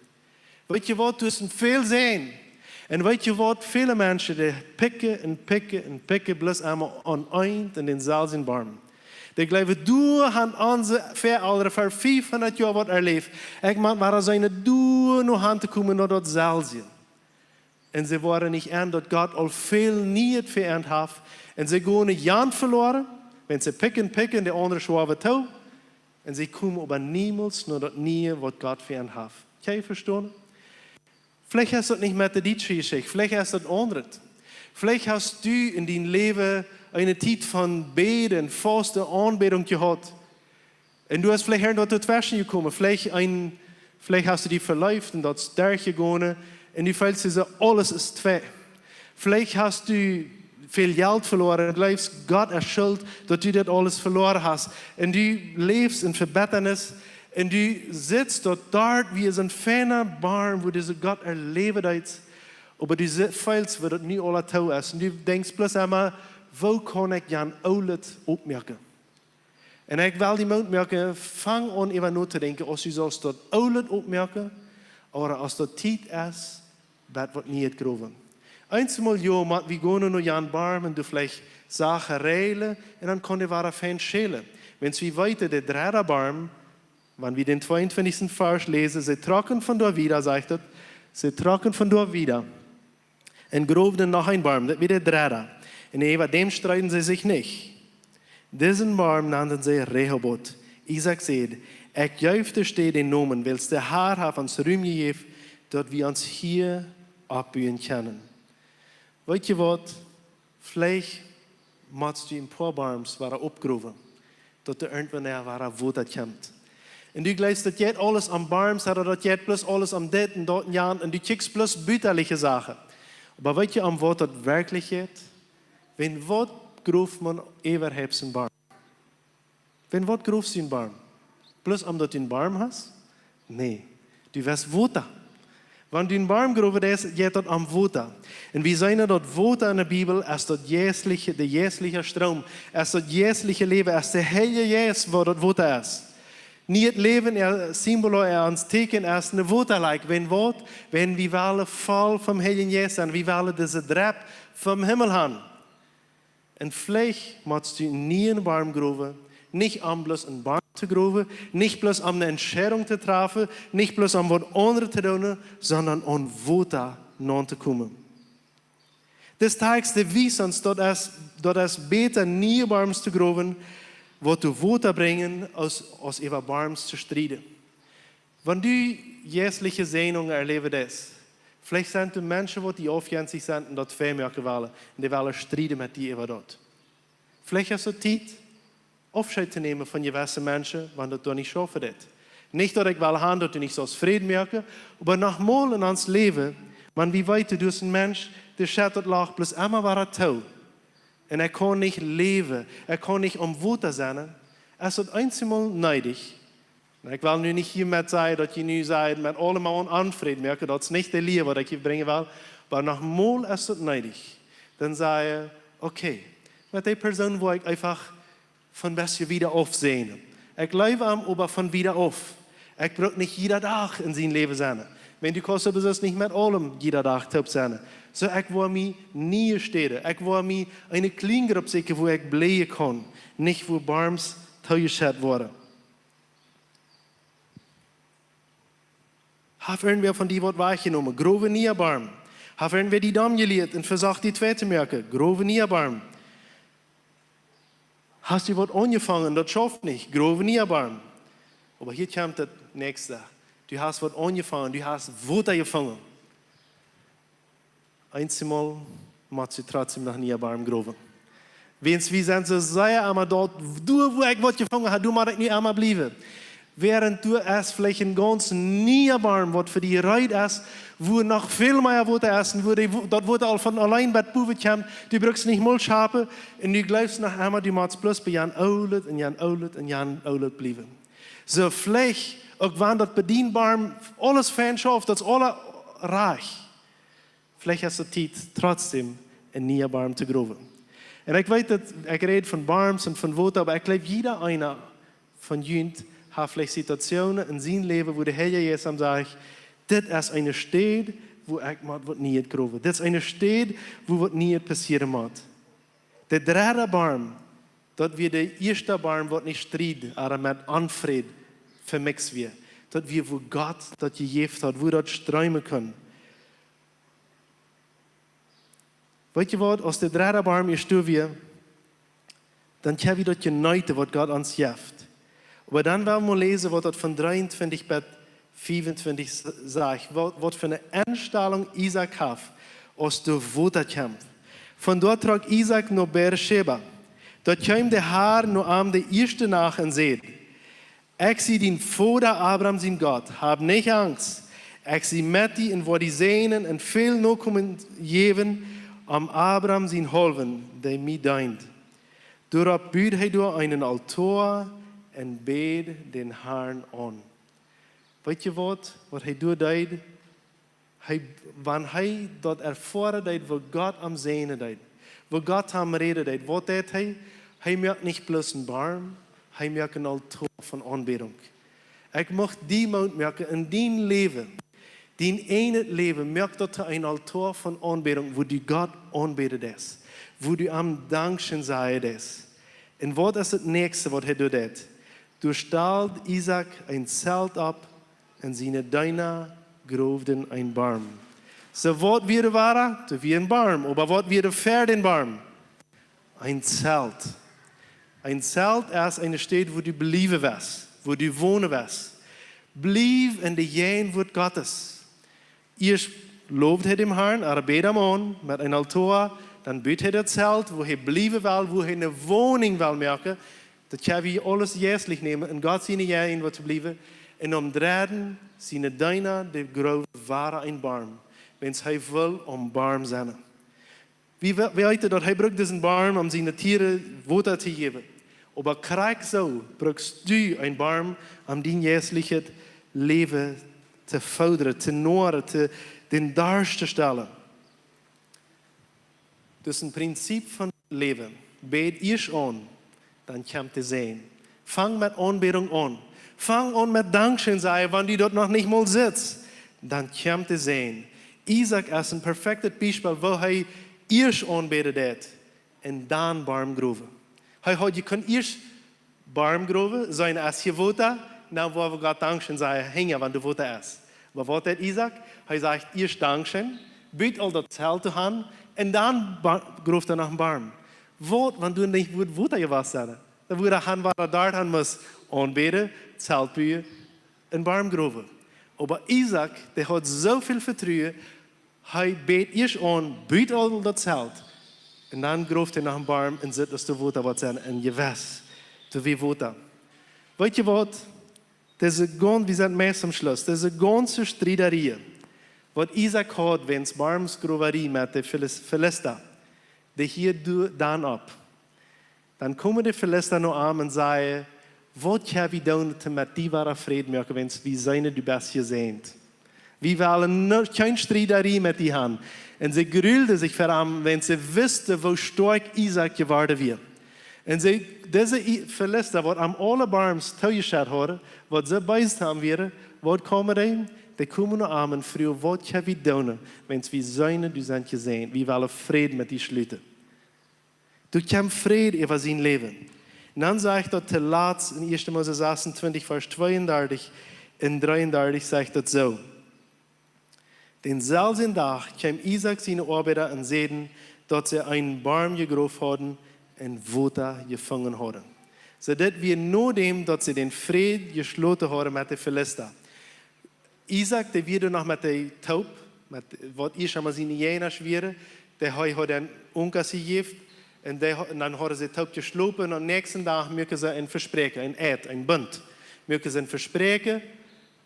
Weetst du waut, doa sent väl Säajen. Un weetst du waut, väle Menschen, dee pikjen un pikjen un pikjen, bloos emma aun eent un dänselwjen Borm. Ekj jleew, doa han onse Väaelren fa fiefhundat Joa waut erläft. Ekj meen, wia daut soo, doa no han to komen no daut selwje. Un see woaren nich en, daut Gott aul väl Nieet fa an haft. Un see gonen jan veloaren, wan see pikjen, pikjen, de aundre schwoawen too. Un see komen oba niemols no daut Niee, waut Gott fa an haft. Kjenn jie vestonen? Veleicht es daut nich met de dietsche Jeschicht, veleicht es daut aundret. Veleicht hast du en dien Läwen eene Tiet von Bäden, Fausten, Aunbädunk jehaut. Un du hast veleicht irjentwaut doatweschen jekomen. Veleicht een, veleicht hast du die veleeft un daut es derchjegonen. Un du feelst die soo, aules es twei. Veleicht hast du väl Jelt veloaren un jleefst, Gott es schult, daut du daut aules veloaren hast. Un du läfst en Vebettanis. Un du sitst doa, doa wia soo een fiena Boom, wua du soo Gott erläwen deetst. Oba du si-, feelst, woo daut nu aula too es. Un du denkjst bloos emma, woo kaun ekj jan oolet oppmoaken? Un ekj well die Moot moaken, fang aun äwa no to denkjen, aus du saust daut oolet oppmoaken, ooda aus daut Tiet es, bat waut Nieet growen. Eensmol jo, mott wie gonen no jan Boom un doa veleicht Sachen reajlen, un dan kaun dee wada fein schälen. Wan wie weeten, de dredde Boom, wan wie dän tweeuntwintichsten Varsch läsen, see trocken von doa wieda, sajcht et, see trocken von doa wieda un groowden noch een Boom, daut wia de dredde. Un äwa däm streeden see sikj nich. Disen Boom nanden see Rehoboth. Isaak säd: "Ekj jeef de Städ dän Nomen, wiels de Har haft ons Rum jejäft, daut wie ons hia oppbuen kjennen." Weet jie waut? Veleicht motst du een poa Booms wada oppgrowen, daut doa irjentwanea wada Wota kjemt. Un du jleefst, daut jeit aules om Booms, ooda daut jeit bloos aules om dit un daut un jant, un du kjikjst bloos butaliche Sachen. Oba weet jie, om waut daut werkjlich jeit? Wan waut groft maun äwahaupt een Boom? Wan waut grofst du een Boom? Bloos om daut du een Boom hast? Nä. Du west Wota. Wan du een Boom growen deist, jeit daut om Wota. Un wie seenen daut Wota en de Bibel es daut jeistliche, de jeistliche Stroom, es daut jeistliche Läwen, es de Heilje Jeist, waut daut Wota es. Nieet Läwen, äa Simbol, äa ons Tieekjen es een Wota, like, wan waut, wan wie wellen voll vom Heiljen Jeist sennen, wie wellen dise Drap vom Himmel haben. Un veleicht motst du een nieen Boom growen, nich om bloos een Boom to growen, nich bloos om eene Entscheidung to träfen, nich bloos om waut aundret to doonen, sonda om Wota naun to komen. Dis Tekst, dee wiest ons, daut es, daut es bäta, niee Booms to growen, waut doa Wota brinjen, aus, aus äwa Booms to strieden. Wan du jeistliche Säajnungen erläwen deist, veleicht sent doa Menschen, waut die aufjenstich sent un daut vemoaken wellen, un dee wellen strieden met die äwa daut. Veleicht es et Tiet, Aufscheet to nämen von jewesse Menschen, wan daut doa nich schaufen deit. Nich, daut ekj well haben, daut du nich saust Fräd moaken, oba noch mol en ons Läwen, wan wie weeten, du best een Mensch, dee schett daut Loch bloos emma wada too. Un ekj kaun nich läwen, ekj kaun nich om Wota sennen, es daut eensjemol needich. Un ekj well nu nich hia met sajen, daut jie nu sajen, met aulemaun Onfräd moaken, daut es nich de Lia, waut ekj hia brinjen well, oba noch mol es daut needich. Dan saj, okay, met dee Persoon woa ekj eefach von bestje wieda auf sennen. Ekj leew am, oba von wieda auf. Ekj bruk nich jieda Dach en sien Läwen sennen. Wan du kaust, oba sest nich met aulem jieda Dach toop sennen. Soo, ekj woa mie niee Städen, ekj woa mie eene kjliene Grupp sieekjen, wua ekj bleien kaun, nich wua Booms toojeschett woaren. Haft irjentwäa von die waut wajchjenomen? Grow een nieen Boom. Haft irjentwäa die domm jelieet un vesocht die twei to moaken? Grow een nieen Boom. Hast du waut aunjefongen, daut schauft nich? Grow een nieen Boom. Oba hia kjemt daut näakjste. Du hast waut aunjefongen, du hast Wota jefungen. Eensjemol motst du trotzdäm noch een nieen Boom growen. Wiels wie sent soo sea emma doa, doa wua ekj waut jefungen hab, doa mott ekj nu emma bliewen. Wäarent doa es veleicht een gaunz nieen Boom, waut fa die reed es, wua noch väl mea Wota es un wua dee Wo-, daut Wota aul von auleen bat bowen kjemt, du brukst nich mol schapen un du jleefst noch emma, du motst bloos bie jan oolet un jan oolet un jan oolet bliewen. Soo veleicht, uk wan daut bie dän Boom aules fein schauft, daut es aules rajcht. Veleicht es et Tiet, trotzdäm een nieen Boom to growen. Un ekj weet daut, ekj räd von Booms un von Wota, oba ekj jleew, jieda eena von junt haft veleicht Situationen en sien Läwen, wua de Heilje Jeist am sajcht: "Dit es eene Städ, wua ekj mott waut Nieet growen. Dit es eene Städ, wua waut Nieet passieren mott." De dredde Boom, Daut wia de ieeschte Barm, waut nich Striet, ooda met Onfräd vemixt wia. Daut wia, wua Gott daut jejäft haud, wua daut streemen kunn. Weet jie waut, aus de dredde Barm ieescht doa wia, dan kjenn wie daut jeneeten, waut Gott ons jeft. Oba dan well wie mol läsen, waut daut von dreeuntwintich bat fiefuntwintich s-, sajcht, waut, waut fa eene Enstalunk Isaak haft, aus doa Wota kjemt. Von doa trock Isaak no Beerscheba. Doa kjeem de Har no am de ieeschte Nacht un säd: "Ekj sie dien Voda Abraham sien Gott, hab nich Angst. Ekj sie met die un woa die säajnen un väl Nokomen jäwen om Abraham sien haulwen, dee mie deent." Doaropp bud hee doa eenen Altoa un bäd dän Harn aun. Weet jie waut, waut hee doa deed? Hee, wan hee daut erfoaren deed, woo Gott am säajnen deed, woo Gott am räden deed, waut deed hee? Hee muak nich bloos een Barm, hee muak een Altoa von Aunbädunk. Ekj mucht die Moot moaken en dien Läwen, dien ieejnet Läwen, muak daut to een Altoa von Aunbädunk, wua du Gott aunbäden deist, wua du am Dankscheen sajen deist. Un waut es daut näakjste, waut hee doa deed? Doa stald Isaak een Zelt opp un siene Deena groowden een Barm. Soo, waut wia doa wada? Doa wia een Barm. Oba waut wia doa ver dän Barm? Een Zelt. Een Zelt es eene Städ, wua du bliewen west, wua du wonen west. Bliew en de Jäajenwoat Gottes. Ieescht lowd hee dän Harn, ooda bäd am aun met een Altoa, dan bud hee daut Zelt, wua hee bliewen well, wua hee eene Woninj well moaken. Daut kjenn wie aules jeistlich nämen, en Gott siene Jäajenwoat to bliewen. Un aum dredden, siene Deena, dee groowden wada een Barm, wiels hee wull aum Barm sennen. Wie we-, wie weeten daut hee brukt disen Barm, om siene Tieren Wota to jäwen. Oba krakjt soo brukst du een Barm, om dien jeistlichet Läwen to foodren, to noaren, to, dän Darscht to stillen. Daut es een Prinzip von Läwen. Bäd ieescht aun, dan kjemt de Säajen. Fang met Aunbädunk aun. Fang aun met Dankscheen sajen, wan du daut noch nich mol sitst. Dan kjemt de Säajen. Isaak es een perfektet Biespel, woo hee ieescht aunbäden deed un dan Barm growen. Hee haud jekunt ieescht Barm growen, seenen es hia Wota, dan woa wie Gott Dankscheen sajen, hinja, wan doa Wota es. Oba waut deed Isaak? Hee sajcht ieescht Dankscheen, bud aul daut Zelt to han, un dan ba-, groowd hee noch een Barm. Waut, wan doa nich wudd Wota jewast sennen? Dan wudd hee han, wua hee doa han must aunbäden, Zelt buen, een Barm growen. Oba Isaak, dee haud soo väl Vetruen, hee bäd ieescht aun, bud aul daut Zelt, un dan groowd hee noch een Barm un sitt, aus doa Wota woat sennen, un jewess, doa wia Wota. Weet jie waut? Dise gaun-, wie sent meist aum Schluss. Dise gaunze Striederie, waut Isaak haud wäajen Barmsgrowerie met de Filis-, Filista, dee hieed doa dan opp. Dan komen de Filista no am un sajen: "Waut kjenn wie doonen, om met die wada Fräd moaken, wiels wie seenen, du best jesäajent. Wie wellen no-, kjeen Striederie met die han." Un see grulden sikj ver am, wiels see wisten, woo stoakj Isaak jeworden wia. Un see, dise I-, Filista, waut am aule Barms toojeschat hauden, waut see beest am wieren, waut komen dee? Dee komen no am un froagen: "Waut kjenn wie doonen, wiels wie seenen, du best jesäajent. Wie wellen Fräd met die schluten." Doa kjemt Fräd äwa sien Läwen. Un dan sajcht daut toolatst en ieeschte Mose sasuntwintich, Varsch tweeundartich un dreeundartich, sajcht daut soo: "Dänselwjen Dach kjeemen Isaak siene Oabeida un säden, daut see eenen Barm jegroft hauden un Wota jefungen hauden." Soo, dit wia nodäm, daut see dän Fräd jeschloten hauden met de Filista. Isaak, dee wia doa noch met de Toop, met waut ieescht emol siene Jäajenasch wieren, dee hee haud dän Onkas jejäft, un dee ha-, un dan hauden see toop jeschlopen, un aum näakjsten Dach muaken see een Vespräakjen, een Eid, een Bunt. Muaken see een Vespräakjen,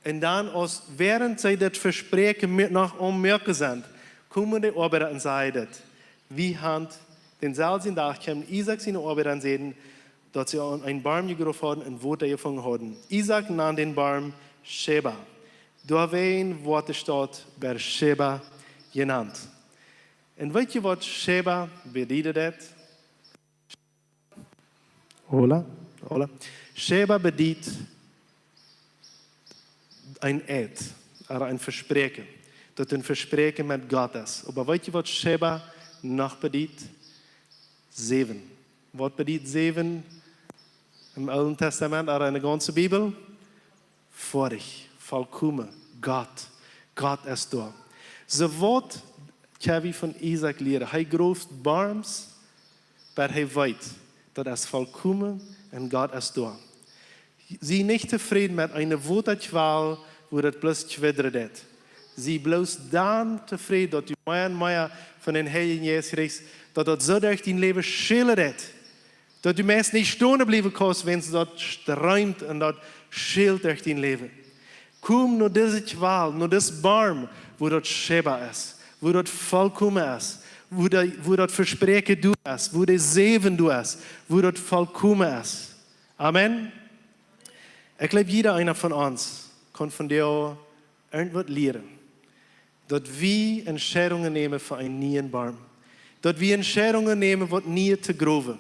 un dan, aus, wäarent see daut Vespräakjen met noch aum moaken sent, komen de Oabeida un sajen dit: "Wie han, dänselwjen Dach kjeemen Isaak siene Oabeida un säden, daut see eenen Barm jegroft hauden un Wota jefungen hauden. Isaak nand dän Barm Scheba. Doawäajen woat de Staut Beerscheba jenant." Un weet jie, waut Scheba bediet daut? Hola, hola. Scheba bediet een Eid, ooda een Vespräakjen. Daut een Vespräakjen met Gott es. Oba weet jie, waut Scheba noch bediet? Säwen. Waut bediet säwen em Oolen Testament, ooda enne gaunze Bibel? Foadich, volkomen, Gott. Gott es doa. Soo waut kjenn wie von Isaak lieren? Hee groft Borms, bat hee weet, daut es volkomen un Gott es doa. Sie nich tofräd met eene Wotakjwal, wua daut bloos kjwiddren deit. Sie bloos dan tofräd, daut du mea un mea von dän Heiljen Jeist kjrichst, daut daut soo derch dien Läwen schellen deit, daut du meist nich stonen bliewen kaust, wan daut streemt un daut schelt derch dien Läwen. Komm no dise Kjwal, no disen Borm, wua daut Schäba es, wua daut volkomen es, wua daut, wua daut Vespräakjen doa es, wua de Säwen doa es, wua daut volkomen es. Amen. Ekj jleew, jieda eena von ons kaun von doa irjentwaut lieren. Daut wie Entscheidungen nämen fa eenen nieen Borm. Daut wie Entscheidungen nämen, waut nie to growen.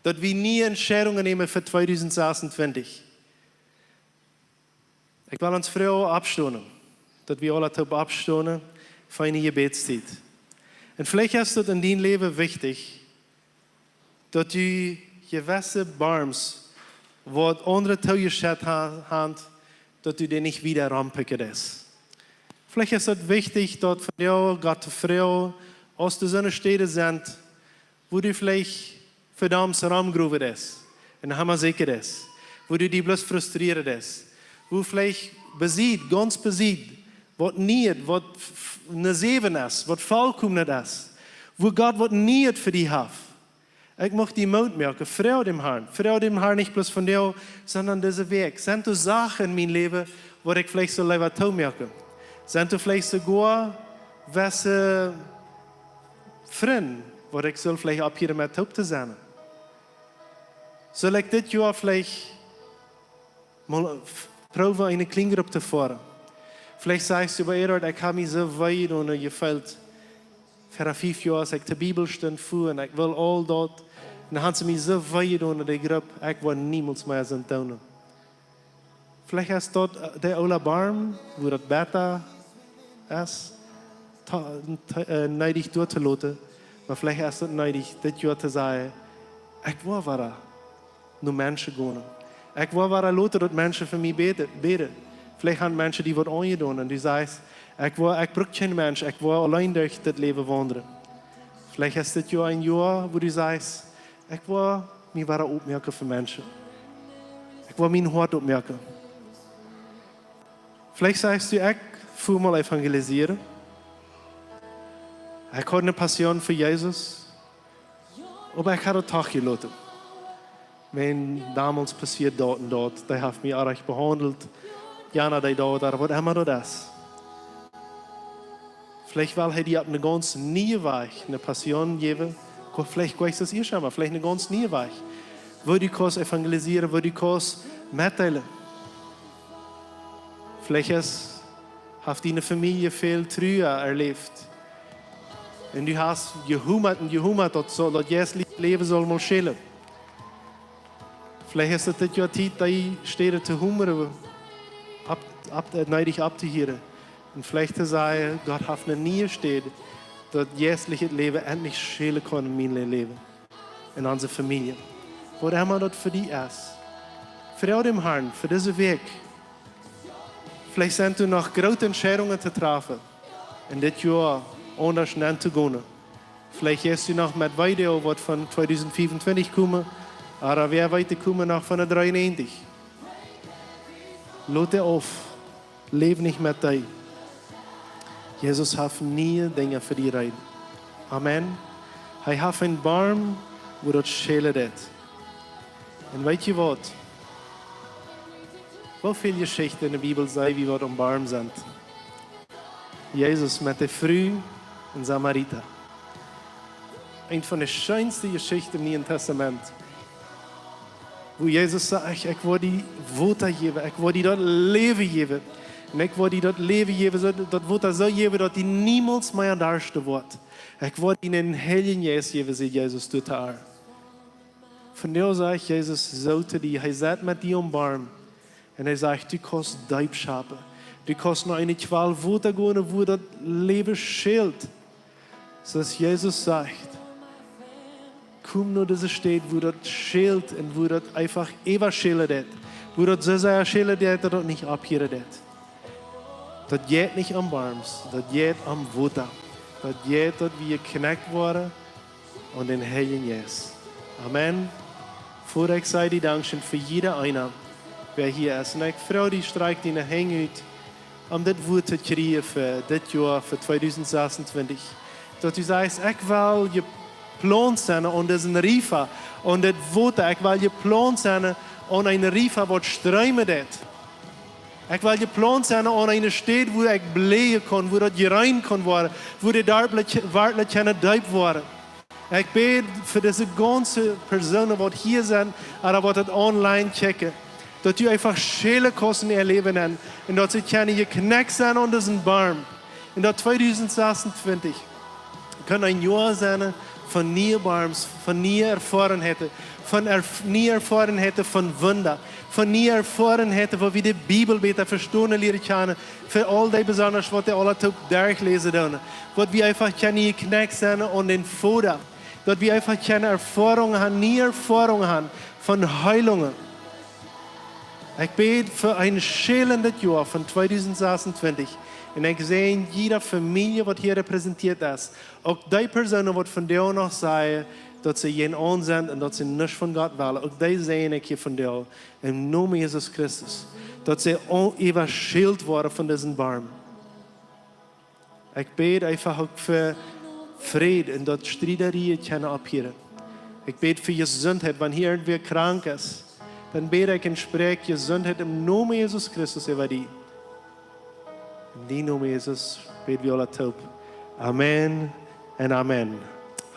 Daut wie nie Entscheidungen nämen fa tweedusent sasuntwintich. Ekj well ons froagen oppstonen, daut wie aule toop oppstonen fa eene Jebädstiet. Un veleicht es daut en dien Läwen wichtich, daut du jewesse Borms, waut aundre toojeschett ha-, haben, daut du dee nich wada rompicken deist. Veleicht es daut wichtich, daut von die Gott to froagen, aus doa soone Städen sent, wua du veleicht vedaumst romgrowen deist un hammaseakjen deist, wua du die bloos frustrieren deist, wua veleicht besied, gaunz besied, waut nie, waut f-, f-, een Säwen es, waut volkomen es, wua Gott waut nie fa die haft. Ekj mucht die Moot moaken, froag dän Harn, froag dän Harn nich bloos von die, sonda dise Wäakj. Sent doa Sachen en mien Läwen, waut ekj veleicht sull leewa toomoaken? Sent doa veleicht soogoa jewesse Frind, waut ekj sull veleicht opphieren met toop to sennen? Sull ekj dit Joa veleicht mol f-, proowen, eene Kjleengrupp to foaren? Veleicht sajchst du, bie Eduard, ekj hab mie soo wee jedonen jefeelt. Ver fief Joa, aus ekj de Bibelstund fua un ekj wull aul daut. Un dan haben see mie soo wee jedonen, de Grupp, ekj woa niemols mea soo doonen. Veleicht es daut, äh, de oola Borm, wua daut bäta es, to-, to-, äh, needich doa to loten. Oba veleicht es daut needich, dit Joa to sajen, ekj woa wada no Menschen gonen. Ekj woa wada loten, daut Menschen fa mie bäden, bäden. Veleicht haben Menschen die waut aunjedonen un du sajchst, ekj woa, ekj bruck kjeen Mensch, ekj woa auleen derch dit Läwen waundlen. Veleicht es dit Joa een Joa, wua du sajchst, ekj woa mie wada oppmoaken fa Menschen. Ekj woa mien Hoat oppmoaken. Veleicht sajchst du, ekj fua mol evangelisieren. Ekj haud eene Passion fa Jesus. Oba ekj haud daut doch jeloten. Wan domols passieed daut un daut, dee haft mie oajch behaundelt. Jana deed daut, ooda waut emma daut es. Veleicht well hee die opp eenen gaunz nieen Wajch eene Passion jäwen. Ko-, veleicht kjrichst du daut ieescht emol, veleicht eenen gaunz nieen Wajch. Woo du kaust evangelisieren, woo du kaust metdeelen. Veleicht es, haft diene Famielje väl Trua erläft. Un du hast jehumert un jehumert, daut saul, daut jeistliche Läwen saul mol schellen. Veleicht es daut dit Joa Tiet, dee Städ to humren, opp, opp, äh, needich opptohieren. Un veleicht to sajen, Gott haft eene niee Städ, daut jeistlichet Läwen endlich schellen kaun en mien Läwen, en onse Famielje. Waut emma daut fa die es. Froag dän Harn fa dise Wäakj. Veleicht sent doa noch groote Entscheidungen to träfen. En dit Joa aundasch nenn to gonen. Veleicht jeist du noch met Weedoag, waut von tweedusent fiefuntwintich komen, ooda wäa weet, dee komen noch von de dreeunnäajentich. Lot dee auf. Läw nich met dee. Jesus haft niee Dinja fa die reed. Amen. Hee haft een Borm, wua daut schellen deit. Un weet jie waut? Woo väl Jeschichten en de Bibel sent, wua waut aum Borm sent? Jesus met de Fru en Samarita. Eent von de scheenste Jeschichten em Nieen Testament. Wua Jesus sajcht, ekj, ekj woa die Wota jäwen, ekj woa die daut Läwen jäwen. Un ekj woa die daut Läwen jäwen, soo, daut Wota soo jäwen, daut die niemols mea darschten woat. Ekj woa die eenen Heiljen Jeist jäwen, säd Jesus doa to ar. Vondoag sajcht Jesus soo to die, hee sett met die aum Borm. Un hee sajcht, du kaust deep schapen. Du kaust no eene Kjwal Wota gonen, wua daut Läwen schelt. Soo aus Jesus sajcht, Kom no dise Städ, wua daut schält un wua daut eefach äwaschälen deit. Wua daut soo sea schälen deit, daut daut nich opphieren deit. Daut jeit nich om Barms, daut jeit om Wota. Daut jeit, daut wie jekjnekt woaren aun dän Heiljen Jeist. Amen. Voda, ekj saj die Dankscheen fa jieda eena, wäa hia es. Un ekj froag die, strakj diene Henj ut, om dit Wuat to kjrieen fa dit Joa, fa tweedusent sasuntwintich. Daut du sajchst, ekj well jeplaunt sennen aun disen Riefa, aun dit Wota. Ekj well jeplaunt sennen aun een Riefa, waut streemen deit. Ekj well jeplaunt sennen aun eene Städ, wua ekj bleajen kaun, wua daut jrein kaun woaren, wua de Darpa werkjlich kjennen deep woaren. Ekj bäd fa dise gaunze Persoonen, waut hia sent, ooda waut daut online kjikjen, daut du eefach schälen kaust en äa Läwen nenn un daut see kjennen jekjnekt sennen aun disen Barm. Un daut tweedusent sasuntwintich kaun een Joa sennen von niee Barms, von niee Erfoarenheiten, von erf-, niee Erfoarenheiten von Wunda, von niee Erfoarenheiten, wua wie de Bibel bäta vestonen lieren kjennen, fa aul dee besonda, waut dee aula toop derchläsen doonen. Waut wie eefach kjennen jekjnekt sennen aun dän Voda. Daut wie eefach kjennen Erfoarungen haben, niee Erfoarungen haben von Heilungen. Ekj bäd fa een schälendet Joa von tweedusent sasuntwintich. Un ekj säajen jiede Famielje, waut hia repräsentieet es. Uk dee Persoonen, waut vondoag noch sajen, daut see jäajenaun sent un daut see nuscht von Gott wellen. Uk dee säajen ekj hia vondoag. Em Nomen Jesus Christus. Daut see äwaschält woaren von disen Barm. Ekj bäd eefach uk fa Fräd un daut Striederieen kjennen opphieren. Ekj bäd fa Jesuntheit, wan hia irjentwäa krank es. Dan bäd ekj un spräakj Jesuntheit em Nomen Jesus Christus äwa die. En dien Nomen, Jesus, bäd wie aula toop. Amen un amen.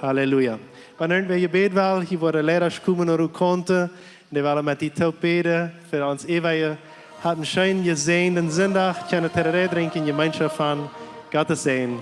Halleluja. Wan irjentwäa Jebäd well, hia woaren Leida komen no de Kaunten. Un dee wellen met die toop bäden. Fa ons äwaje, hat eenen scheenen jesäajenden Sindach. Kjennen Tereré drinkjen, Jemeenschoft haben. Gottes Säajen.